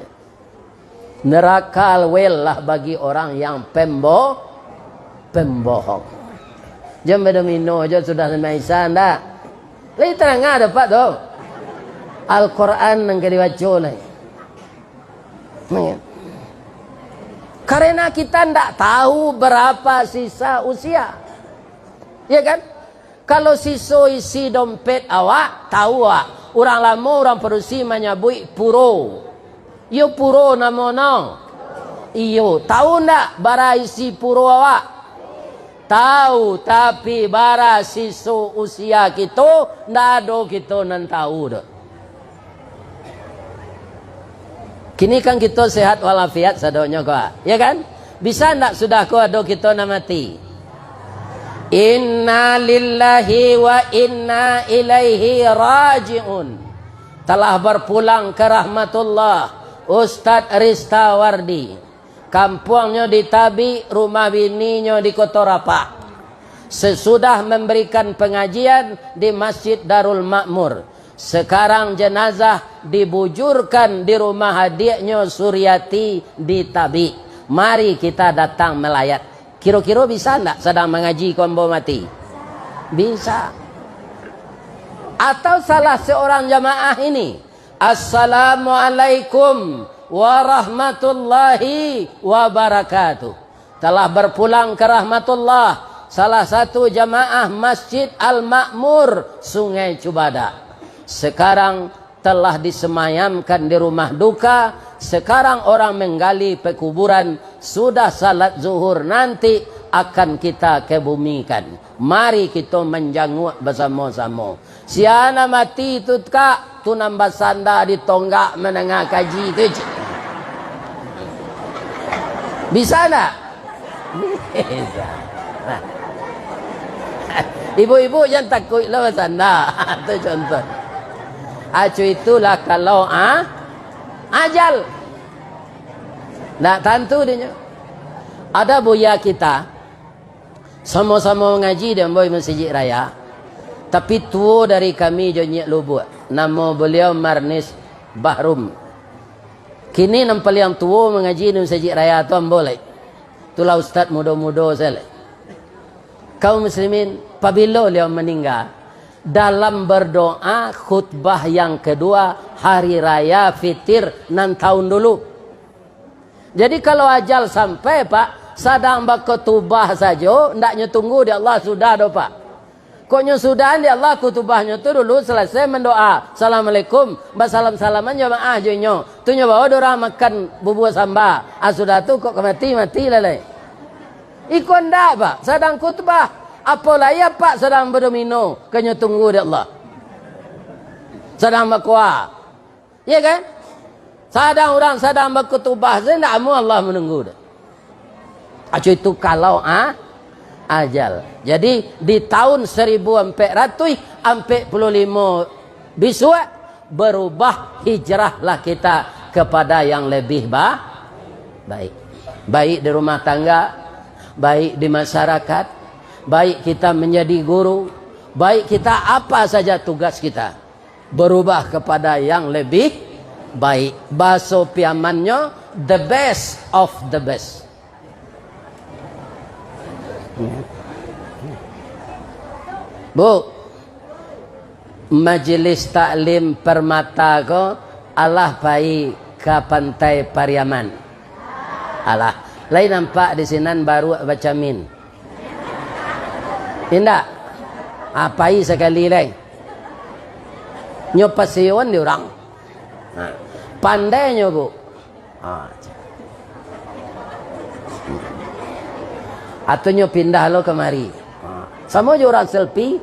Neraka alwel lah bagi orang yang pembo-, pembohong. Jan badomino jo sudah sambahyang Isya, ndak? Lai tarang dapat tu. Al-Quran nan ka dibaco lai. Karena kita ndak tahu berapa sisa usia. Ya kan? Kalau siso isi dompet awak, tahu awak. Urang lamo, urang padusi manyabuik puro. Iyo puro namo no. Iyo, tahu ndak bara isi puro awak? Tahu, tapi bara siso usia kito, ndak ado kito nan tahu doh. Kini kan kito sehat walafiat sadonyo ko, ya kan? Bisa ndak sudah ko ado kito nan mati? Inna lillahi wa inna ilaihi raji'un. Telah berpulang ke rahmatullah, Ustadz Ristawardi. Kampuangnyo di Tabik, rumah bininyo di Koto Rapak. Sesudah memberikan pengajian di Masjid Darul Makmur, sekarang jenazah dibujurkan di rumah adiaknyo Suriati di Tabik. Mari kita datang melayat. Kiro-kiro bisa ndak sadang mangaji ko ambo mati? Bisa. Atau salah seorang jamaah ini, "Assalamualaikum warahmatullahi wabarakatuh." Telah berpulang ke rahmatullah, salah satu jamaah Masjid Al-Makmur, Sungai Cubadak. Sekarang telah disemayamkan di rumah duka, sekarang orang menggali pekuburan, sudah salat zuhur nanti akan kita kebumikan. Mari kito manjanguak basamo-samo. Sia nan mati tu, Kak, tu nan basanda di tonggak mandanga kaji tu, cik. Bisa ndak? Bisa. Nah. Ibu-ibu jan takuik lah basanda. Tu contoh. Acu itulah kalau, ah, ajal. Ndak tantu dinyo. Ada buya kita, samo-samo mangaji di ambo di Masjid Raya, tapi tuo dari kami jo Nyiak Lubuak. Namo baliau Marnis Bahrum. Kini nan paliang tuo mangaji di Masjid Raya tu ambo lai. Itulah ustad mudo-mudo sajo lai. Kaum muslimin, pabilo baliau maningga, dalam berdoa khutbah yang kedua hari raya Fitir nan tahun dulu. Jadi, kalau ajal sampai, Pak, sadang bakotubah sajo, ndak nyo tunggu di Allah sudah doh, Pak. Kok nyo sudahan di Allah kutubahnyo tu dulu, salasai mandoa, "Assalamualaikum," basalam-salaman jamaah jo inyo. Tu nyo bawa dek urang makan bubua samba. Ah, sudah tu kok ka mati, mati lah lai. Iko ndak, Pak, sadang kutubah. Apo lai apak sadang badomino, ka nyo tunggu di Allah. Sadang bakoa. Iya kan? Sadang urang sadang bakutubah sajo, ndak amuah Allah manunggu doh. Acu itu kalau, ah, ajal. Jadi, di tahun seribu ampek ratuih ampek puluah limo bisuak, berubah, hijrahlah kita kepada yang lebih ba-, baik. Baik di rumah tangga, baik di masyarakat, baik kita menjadi guru, baik kita apa saja tugas kita. Berubah kepada yang lebih baik. Baso Piamannyo, the best of the best. Bu, Majelis Taklim Permata ko alah pai ka Pantai Pariaman. Alah, lai nampak di sinan baruak bacamin. Indak? Ah, pai sakali lai. Nyo pasewan di urang. Ha. Pandai nyo, Bu. Ha. Atau nyo pindah lo kamari. Ha. Samo jo urang selfie.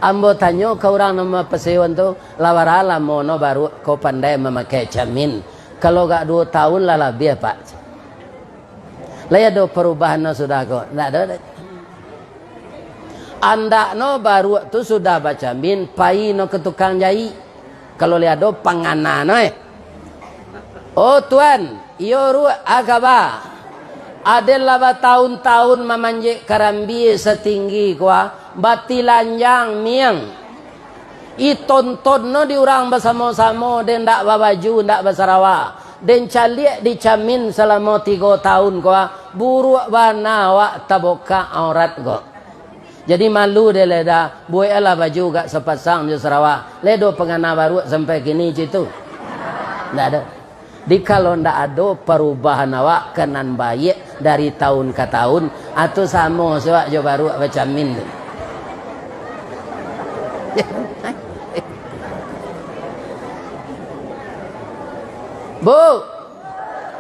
Ambo tanyo ka urang nan mapasewan tu, "Lah bara lamo no baruak ko pandai mamakai camin? Kalau agak duo tahun lah labiah, Pak." Lai ado parubahan no sudah ko? Ndak ado doh. Andakno baruak tu sudah bacamin, pai no ka tukang jaik. Kalau lai ado pangana no, eh. Oh, Tuan, iyo ruak, a kaba? Aden lah batahun-tahun mamanjek karambia satinggi ko, batilanjang miang. Itonton no di urang basamo-samo, den ndak babaju, ndak basarawa. Den caliak di camin salamo tigo taun ko, ah, buruak bana awak tabokak aurat ko. Jadi malu dek lai dah, bueklah baju gak sapasang jo sarawa. Lai do pangana baruak sampai kini citu. Ndak ado. Di kalau ndak ado parubahan awak ka nan baiak dari taun ka taun, atu samo se awak jo baruak bacamin tu. Bu,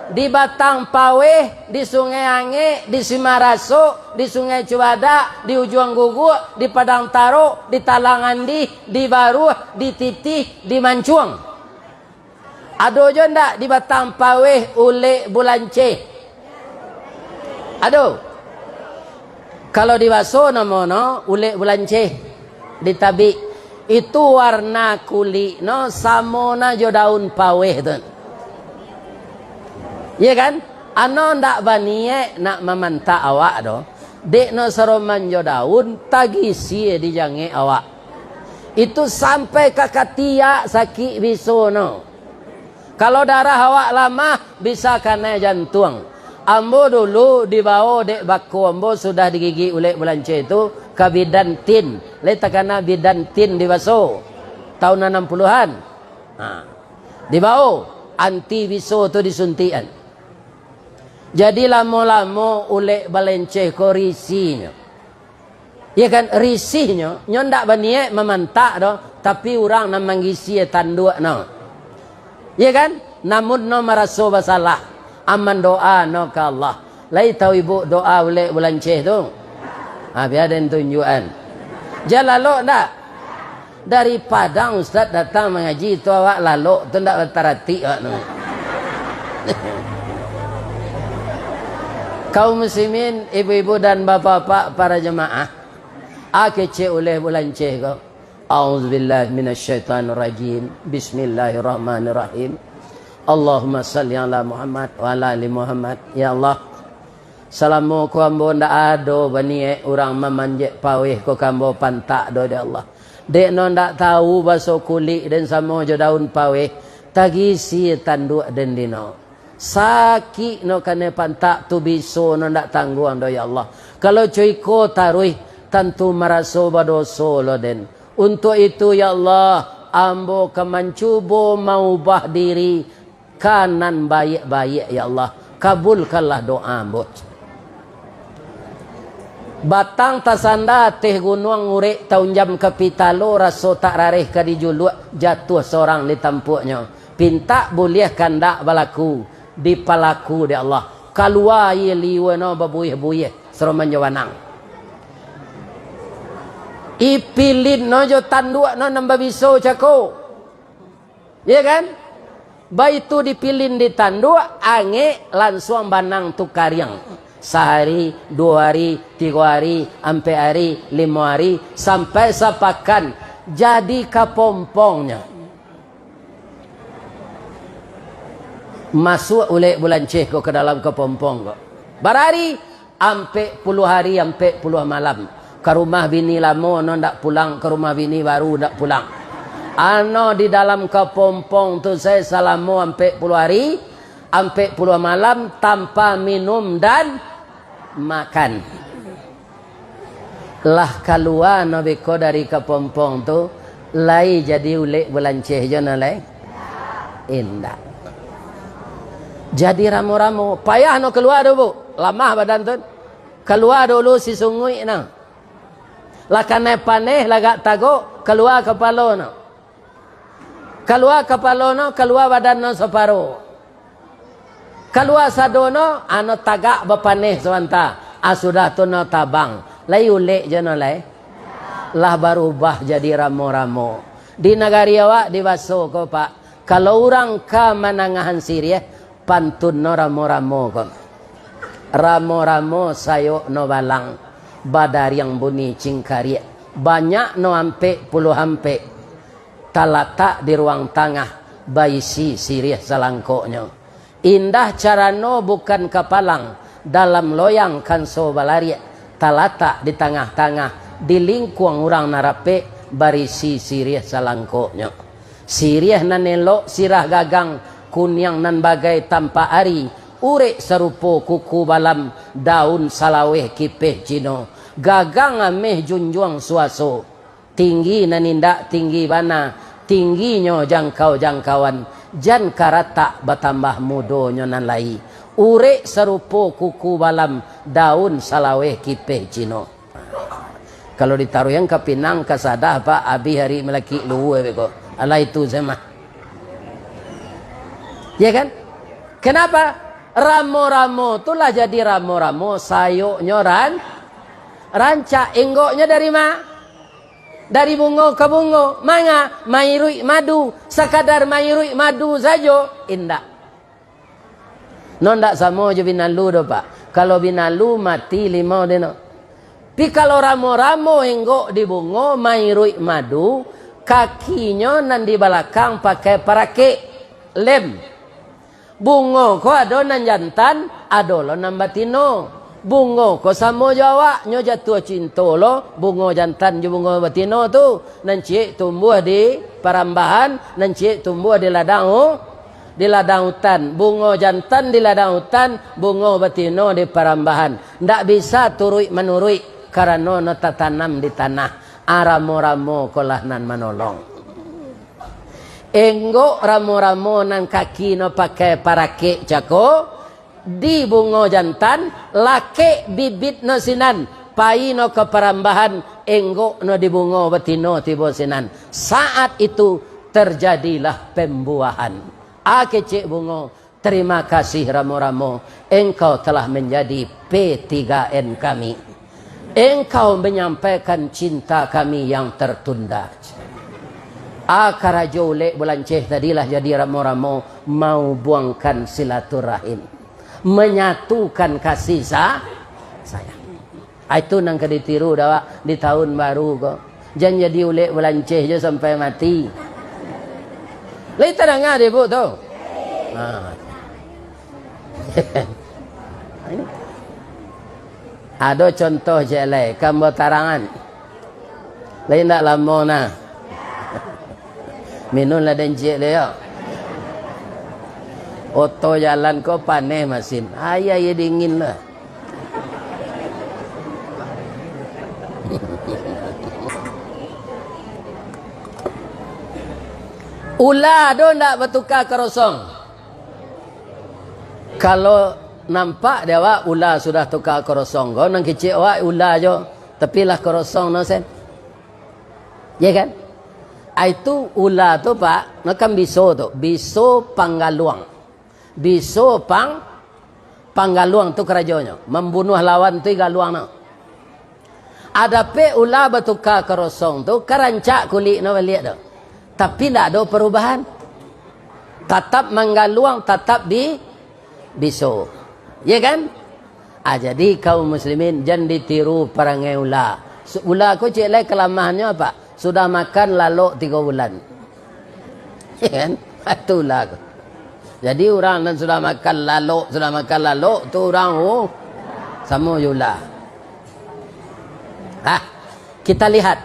di Batang Paweh, di Sungai Angek, di Simarasok, di Sungai Cubadak, di Ujuang Guguk, di Padang Tarok, di Talang Andih, di Baruah, di Titih, di Mancuang. Ado jo ndak di Batang Paweh ulek bulanceh? Ado. Kalau di baso namo no ulek bulanceh, di tabik. Itu warna kulik no samo na jo daun paweh tu. Iya kan? Ano ndak baniaik nak mamantak awak do. Dek no saroman jo daun, tagisia di jangek awak. Itu sampai ka katiak sakik biso no. Kalau darah awak lamah, bisa kanai jantuang. Ambo dulu dibao dek bako ambo sudah digigik ulek bulanceh tu ka bidan tin. Lai takana bidan tin di baso. Taun anam puluahan. Ha. Dibao, anti biso tu disuntikan. Jadi lamo-lamo ulek balanceh ko risinyo. Iya kan, risihnyo, nyo ndak baniaik mamantak doh, tapi urang nan manggisia tanduak no. Iya kan? Namun no maraso basalah, aman doa no ka Allah. Lai tahu ibu doa ulek bulanceh tu? Ha, bia den tunjuakan. Jan lalok ndak? Dari Padang Ustaz datang mangaji tu awak lalok tu ndak bataratik awak tu. Kaum muslimin, ibu-ibu dan bapak-bapak para jemaah, a kecek uleh bulanceh ko. A'udzubillahi minasyaitonirrajim. Bismillahirrahmanirrahim. Allahumma salli ala Muhammad wa ala ali Muhammad. Ya Allah, salamo ko ambo ndak ado baniaik urang mamanjek paweh ko ka ambo pantak doh, ya Allah. Dek no ndak tahu baso kulik den samo jo daun paweh, tagisia tanduak den dino. Sakik no kanai pantak tu biso no ndak tangguang doh, ya Allah. Kalau co iko taruih, tantu maraso badoso lo den. Untuak itu, ya Allah, ambo ka mancubo maubah diri ka nan baiak-baiak, ya Allah. Kabulkanlah doa ambo. Batang tasanda ateh gunuang, urek taunjam ka pitalo, raso tak rareh ka dijuluak, jatuah sorang di tampuaknyo. Pintak buliah kandak balaku, dipalaku dek Allah. Kalua aia liua no babuih-buih, saroman jo banang. Ipilin no jo tanduak no nan babiso cako. Iya kan? Baitu dipilin di tanduak, angek, lansuang banang tu kariang. Sahari, duo hari, tigo hari, ampek hari, limo hari, sampai sapakan, jadi kapompongnyo. Masuak ulek bulanceh ko ka dalam kapompong ko. Bara hari? Ampek puluah hari, ampek puluah malam. Ka rumah bini lamo no ndak pulang, ka rumah bini baru ndak pulang. Ano di dalam kapompong tu sae salamo ampek puluah hari, ampek puluah malam tanpa minum dan makan. Lah kalua no beko dari kapompong tu, lai jadi ulek bulanceh jo no lai? Indak. Jadi ramo-ramo. Payah no kalua tu, Bu. Lamah badan tu. Kalua dulu sisunguik no. Lah kanai paneh, lah agak tagok, kalua kapalo no. Kalua kapalo no, kalua badan no saparo. Kalua sado no, ano tagak bapaneh sabanta. Ah, sudah tu no tabang. Lai ulek jo no lai. Lah barubah jadi ramo-ramo. Di nagari awak, di baso ko, Pak, kalau urang ka manangahan siriah, pantun no ramo-ramo ko. Ramo-ramo sayok no balang, badariang bunyi cingkariak. Banyak no ampek puluah ampek. Talatak di ruang tangah, baisi siriah salangkoknyo. Indah carano bukan kapalang, dalam loyang kanso balariak, talatak di tangah-tangah, di lingkuang urang nan rapek, barisi siriah salangkoknyo. Siriah nan elok, sirah gagang, Kuniang nan bagai tampak ari, urek sarupo kuku balam, daun salaweh kipeh Cino, gagang ameh junjuang suaso. Tinggi nan indak tinggi bana, tingginyo jangkau-jangkauan, jan karatak batambah mudonyo nan lai. Urek sarupo kuku balam, daun salaweh kipeh Cino. Kalau ditaruihan ka pinang, ka sadah, Pak, abih ari malakik luhua beko. Alah itu se mah. Ya kan? Kenapa? Ramo-ramo tu lah jadi ramo-ramo, sayoknyo ran-, rancak. Enggoknyo dari ma? Dari bungo ka bungo. Manga? Mairuik madu. Sakadar mairuik madu sajo? Indak. No ndak samo jo binalu doh, Pak. Kalau binalu mati limau deno. Pi kalau ramo-ramo enggok di bungo, mairuik madu, kakinyo nan di balakang pakai parakek, lem. Bungo ko ado nan jantan, ado lo nan batino. Bungo ko samo jo awak, nyo jatuah cinto lo bungo jantan jo bungo batino tu. Nan ciek tumbuah di parambahan, nan ciek tumbuah di ladang hu-, di ladang hutan. Bungo jantan di ladang hutan, bungo batino di parambahan. Ndak bisa turuik manuruik, karano no tatanam di tanah. Aramo-ramo ko lah nan manolong. Enggok ramo-ramo nan kaki no pakai parakek cako, di bungo jantan, lakek bibit no sinan, pai no ka parambahan, enggok no di bungo batino tibo sinan. Saat itu terjadilah pembuahan. A kecek bungo, terima kasih ramo-ramo, engkau telah menjadi P tiga N kami. Engkau menyampaikan cinta kami yang tertunda. A karajo ulek bulanceh tadi lah jadi ramo-ramo, mau buangkan silaturahim, menyatukan kasih sa-, sayang. A itu nan ka ditiru dek awak di tahun baru ko. Jan jadi ulek bulanceh jo sampai mati. Lai tadanga dek Ibu tu? Ha. Ado contoh ciek lai, ka ambo tarangan. Lai indak lamo nah. Minun lah den ciek lai yo. Oto jalan ko paneh masin. Aia, aia dingin lah. Ula ado ndak batuka karosong? Kalau nampak di awak ula sudah tuka karosong ko, nan kicik awak ula jo, tapi lah karosong no sen. Ya kan? Ah, itu ula tu, Pak, no kan biso tu, biso panggaluang. Biso pang-, panggaluang tu karajonyo, mambunuah lawan tu galuang no. Adapek ula batuka karosong tu, ka rancak kulik no baliak tu. Tapi ndak ado parubahan. Tatap manggaluang, tatap bi-, biso. Ya kan? Ah, jadi kaum muslimin, jan ditiru parangai ula. Su-, ula ko ciek lai kalamahannyo apo? Sudah makan lalok tigo bulan. Ya kan? Itu ula ko. Jadi urang nan sudah makan lalok, sudah makan lalok, tu urang, oh, samo jo ula. Ah, kita lihat.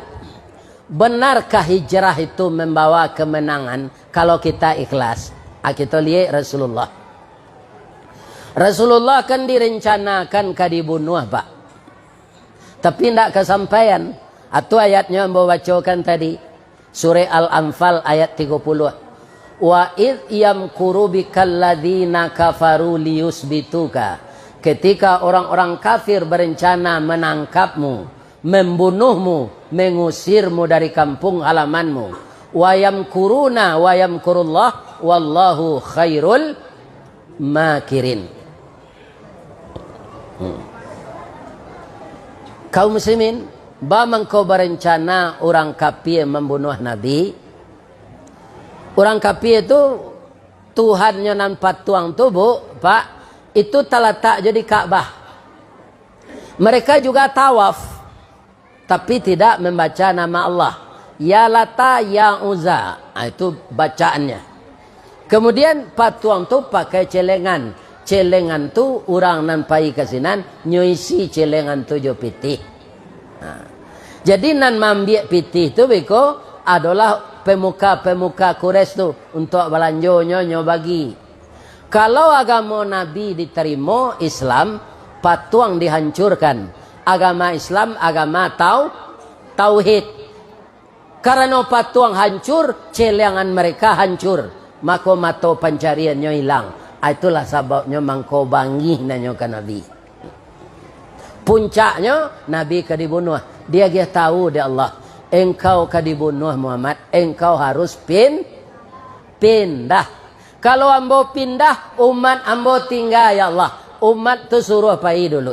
Benarkah hijrah itu membawa kemenangan kalau kita ikhlas? Ah, kita lihat Rasulullah. Rasulullah kan direncanakan ka dibunuah, Pak. Tapi ndak kasampaian. Atu ayatnyo ambo bacokan tadi. Surah Al-Anfal ayat tigo puluh. "Wa idh yamkuru bikal ladzina kafaru liyusbituka." Ketika orang-orang kafir berencana menangkapmu, membunuhmu, mengusirmu dari kampung halamanmu. "Wa yamkuruna wa yamkurullah, wallahu khairul makirin." Hmm. Kaum muslimin, ba mangko barencana urang kapie mambunuah Nabi. Urang kapie tu, Tuhannyo nan patuang tu, Bu, Pak, itu talatak jo di Ka'bah. Mereka juga tawaf, tapi tidak membaca nama Allah. Ya Lata, ya Uzza. Ah, itu bacaannya. Kemudian patuang tu pakai celengan. Celengan tu urang nan pai ka sinan, nyo isi celengan tu jo pitih. Ha. Jadi nan maambiak pitih tu beko adolah pemuka-pemuka Quraisy tu, untuak balanjonyo nyo bagi. Kalau agamo Nabi ditarimo, Islam, patuang dihancurkan. Agama Islam, agama tau-, tauhid. Karano patuang hancur, celeangan mereka hancur, mako mato pancariannyo ilang. Ah, itulah sababnyo mangko bangih nanyo ka Nabi. Puncaknyo, Nabi ka dibunuah. Diagiah tahu dek Allah, "Engkau ka dibunuah, Muhammad. Engkau harus pin-, pindah." "Kalau ambo pindah, umat ambo tingga, ya Allah. Umat tu suruah pai dulu."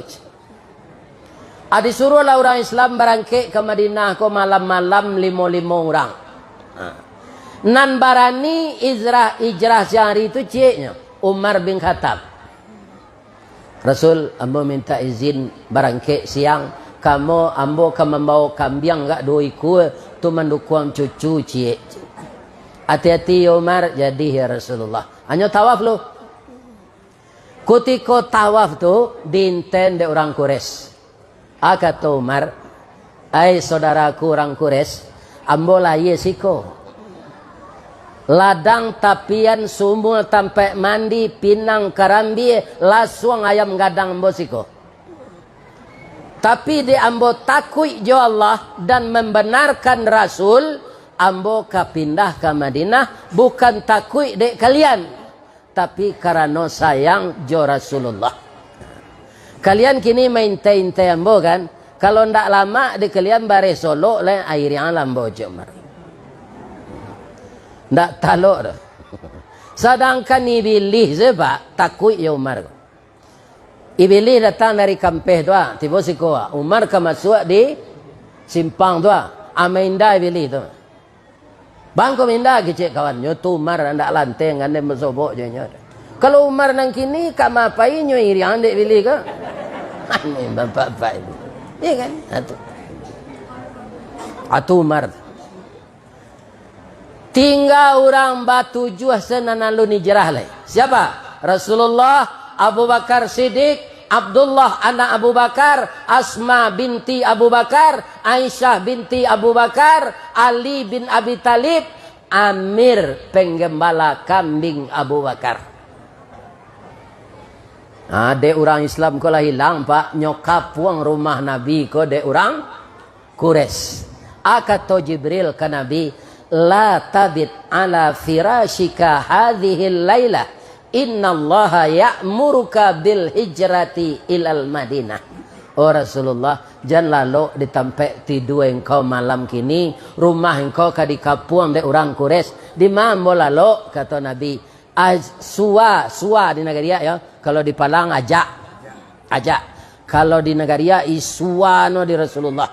Ah, disuruahlah urang Islam barangkek ka Madinah ko malam-malam limo-limo urang. Ha. Nan barani hijrah, hijrah siang hari tu cieknyo, Umar bin Khattab. "Rasul, ambo minta izin barangkek siang. Kamo, ambo ka mambawo kambiang agak duo ikua, tu mandukuang cucu ciek." "Ati-ati, ya Umar." "Jadi, ya Rasulullah." Hanyo tawaf lu. Kutiko tawaf tu, diinten dek urang Quraisy. Ah, kato Umar, "Ai, saudaraku urang Quraisy, ambo lahia siko. Ladang, tapian, sumua, tampek mandi, pinang, karambia, lasuang, ayam gadang ambo siko. Tapi, dek ambo takuik jo Allah dan mambanarkan Rasul, ambo ka pindah ka Madinah, bukan takuik dek kalian, tapi karano sayang jo Rasulullah. Kalian kini maintai-intai ambo, kan? Kalau ndak lamak di kalian bareh solok lai, airiang lah ambo jo Umar." Ndak talok doh. Sadangkan Ibilih se, Pak, takuik jo Umar. Ibilih datang dari kampeh tu, ah, tibo siko, ah. Umar ka masuak di simpang tu, ah. Ah, mainda Ibilih tu. "Bang, ko minda," kecek kawannyo tu, "Umar ndak lanteh, gandeng basobok jo inyo. Kalau Umar nan kini, ka ma pai nyo iriang dek Ibilih ko?" Aneh bapak-bapak itu. Iya kan? Atu. Atu Umar. Tingga urang batujuah se nan alun hijrah lai. Siapa? Rasulullah, Abu Bakar Siddiq, Abdullah anak Abu Bakar, Asma binti Abu Bakar, Aisyah binti Abu Bakar, Ali bin Abi Thalib, Amir penggembala kambing Abu Bakar. Nah, dek urang Islam ko lah ilang, Pak. Nyo kapuang rumah Nabi ko dek urang Quraisy. A kato Jibril ka Nabi, "La tabit ala firasyika hadhihil lailah, innallaha ya'muruka bil hijrati ilal Madinah." Oh Rasulullah, jan lalok di tampek tidua engkau malam kini, rumah engkau ka dikapuang dek urang Quraisy. Dima ambo lalok? Kato Nabi, "Aj-, suwa, suwa di nagari a, yo. Kalau di Palang, ajak. Ajak. Kalau di nagari a, isuwa no di Rasulullah.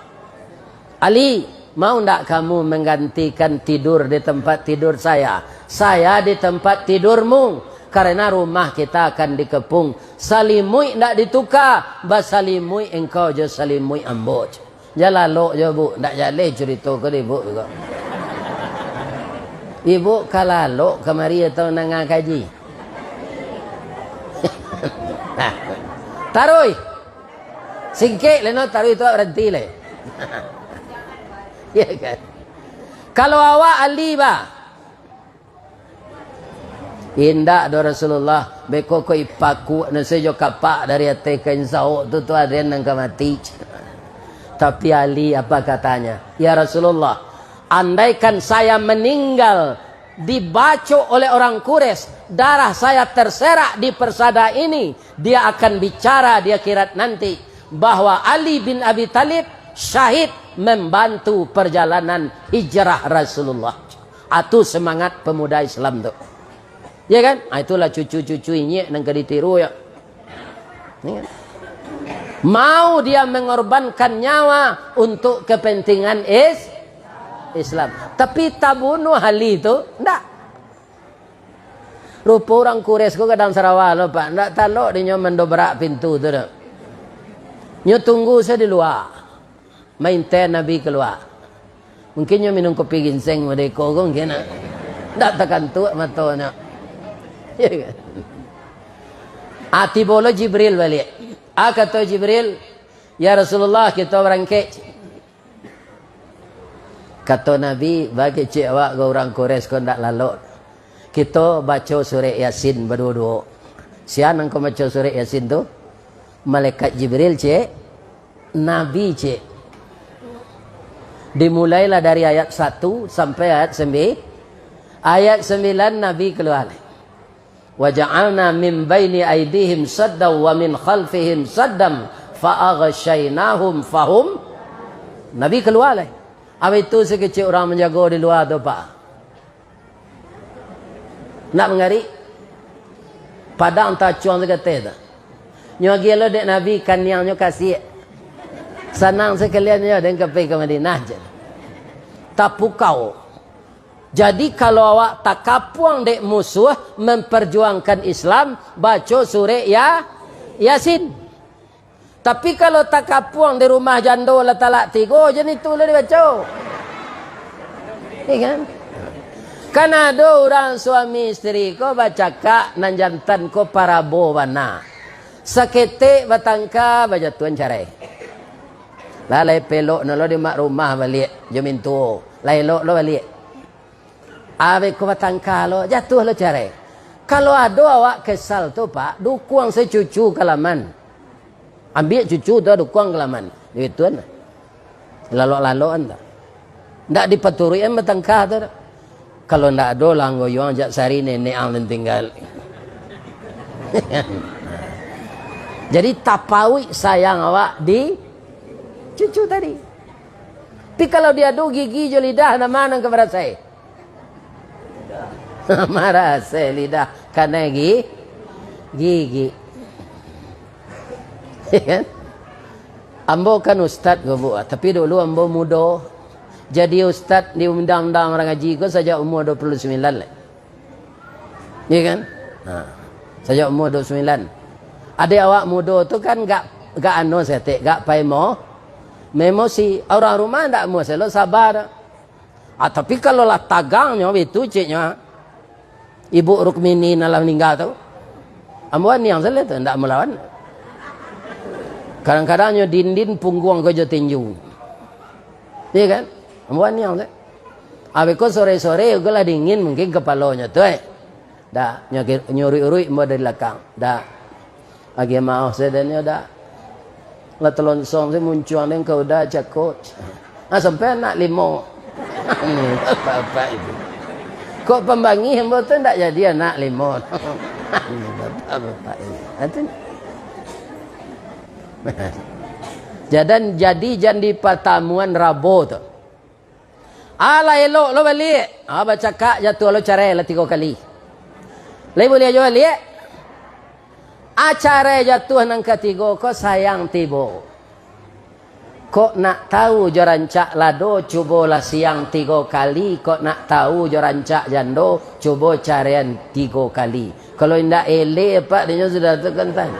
Ali, mau ndak kamu menggantikan tidur di tempat tidur saya? Saya di tempat tidurmu. Karena rumah kita akan dikepung. Salimuik ndak dituka, basalimuik engkau jo salimuik ambo." Jan lalok jo, Bu. Ndak jaleh curito ko dek Ibuk ko. Ibuk ka lalok kamari atau nanga kaji? Taruih. Singkek lai no, taruih tu baranti lai. Ya kan? Kalau awak Ali, bah, Indak doh Rasulullah, beko ko ipakuak nan sajo kapak dari ateh kain saok tu, tu arian nan ka mati. Tapi Ali apa katanya? "Ya Rasulullah, andaikan saya meninggal dibacok oleh orang Quraisy, darah saya terserak di persada ini, dia akan bicara di akhirat nanti bahwa Ali bin Abi Thalib syahid membantu perjalanan hijrah Rasulullah." Atu semangat pemuda Islam tu. Ya kan? Ah, itulah cucu-cucu inyiak nan ka ditiru, ya. Ya kan? Mau dia mengorbankan nyawa untuk kepentingan is-, Islam. Tapi tabunuh Ali tu, ndak. Rupo urang Quraisy ko gadang sarawa lo, Pak. Ndak talok dinyo mandobrak pintu tu, dak. Nyo tunggu se di lua. Mainten Nabi kalua. Mungkin nyo minum kopi ginseng mode ko, ko mungkin, ah. Ndak takantuak matonyo. Ya kan? Ah, tibo lo Jibril baliak. Ah, kato Jibril, "Ya Rasulullah, kito barangkek." Kato Nabi, "Baa kecek awak ko urang Quraisy ko ndak lalok. Kito baco surek Yasin baduo-duo." Sia nan ka baco surek Yasin tu? Malaikat Jibril, cek. Nabi, cek. Dimulailah dari ayat satu sampai ayat sembi-, ayat sembilan Nabi kalua lai. "Wa ja'alna min baini aidihim saddan wa min khalfihim saddan fa aghsyainahum fahum." Nabi kalua lai. Abih tu sakecek urang manjago di lua tu, Pak. Nak mangarik? Padang tacuang sakateh tu. Nyo agiah lo dek Nabi, kaniangnyo kasiak. Sanang sakalian nyo den ka pai ka Madinah je. Tapukau. Jadi, kalau awak takapuang dek musuh memperjuangkan Islam, baco surek Ya-, Yasin. Tapi, kalau takapuang di rumah jando lah talak tigo, jan itu lah dibaco. Iya kan? Kan ado urang suami isteri ko bacakak, nan jantan ko parabo bana. Saketek batangka, bajatuahan carai. Lah, lai pelok no lo di mak rumah baliak, jo mintuo. Lai elok lo baliak. Abih ko batangka lo, jatuah lo carai. Kalau ado awak kesal tu, Pak, dukuang se cucu ka laman. Ambiak cucu tu, dukuang ka laman. Duituan lah. Lalok-lalokan tu. Ndak dipaturuikan batangka tu doh. Kalau ndak ado lah anggoyuang jak sari nenek ang nan tinggal. Jadi tapauik sayang awak di cucu tadi. Tapi kalau diadu gigi jo lidah, nan ma nan ka barasai? Marasai lidah, kanai gi-, gigi. Ya kan? Ambo kan ustad ko, Bu, tapi dulu ambo mudo. Jadi ustad di undang-undang urang haji ko sajak umua dua puluh sambilan lai. Iya kan? Ha. Sajak umua dua puluh sambilan. Adek awak mudo tu kan gak, gak anu saketek, gak pai mo-, emosi. Urang rumah ndak amuah selo, saba. Ah, tapi kalau lah tagangnyo, itu ceknyo, ah. Ibu Rukmini nan lah maningga tu. Ambo aniang sajo tu, ndak malawan. Kadang-kadang nyo dindin pungguang ko jo tinju. Iya kan? Ambo aniang sajo. Abih ko sore-sore, ko lah dingin mungkin kapalonyo tu, eh. Dak, nyo, nyo uruik-uruik ambo dari lakang. Dak. Agiah maoh sadonyo dak. Lah talonsong se muncuang den ka uda cako. Ah, sampai anak limo. Bapak-bapak itu. Kok pambangih ambo tu ndak jadi anak limo. Bapak-bapak ini. Ah, tu. Jadan jadi jan di patamuan Rabo tu. Alah elok lo baliak. Ah, bacakak jatuah lo carai lah tigo kali. Lai buliah juo baliak. Ah, carai jatuah nan katigo ko sayang tibo. Kok nak tahu jo rancak lado, cubolah siang tigo kali. Kok nak tahu jo rancak jando, cubo caraian tigo kali. Kalau indak eleh, Pak, dinyo sudah tu kan tanya.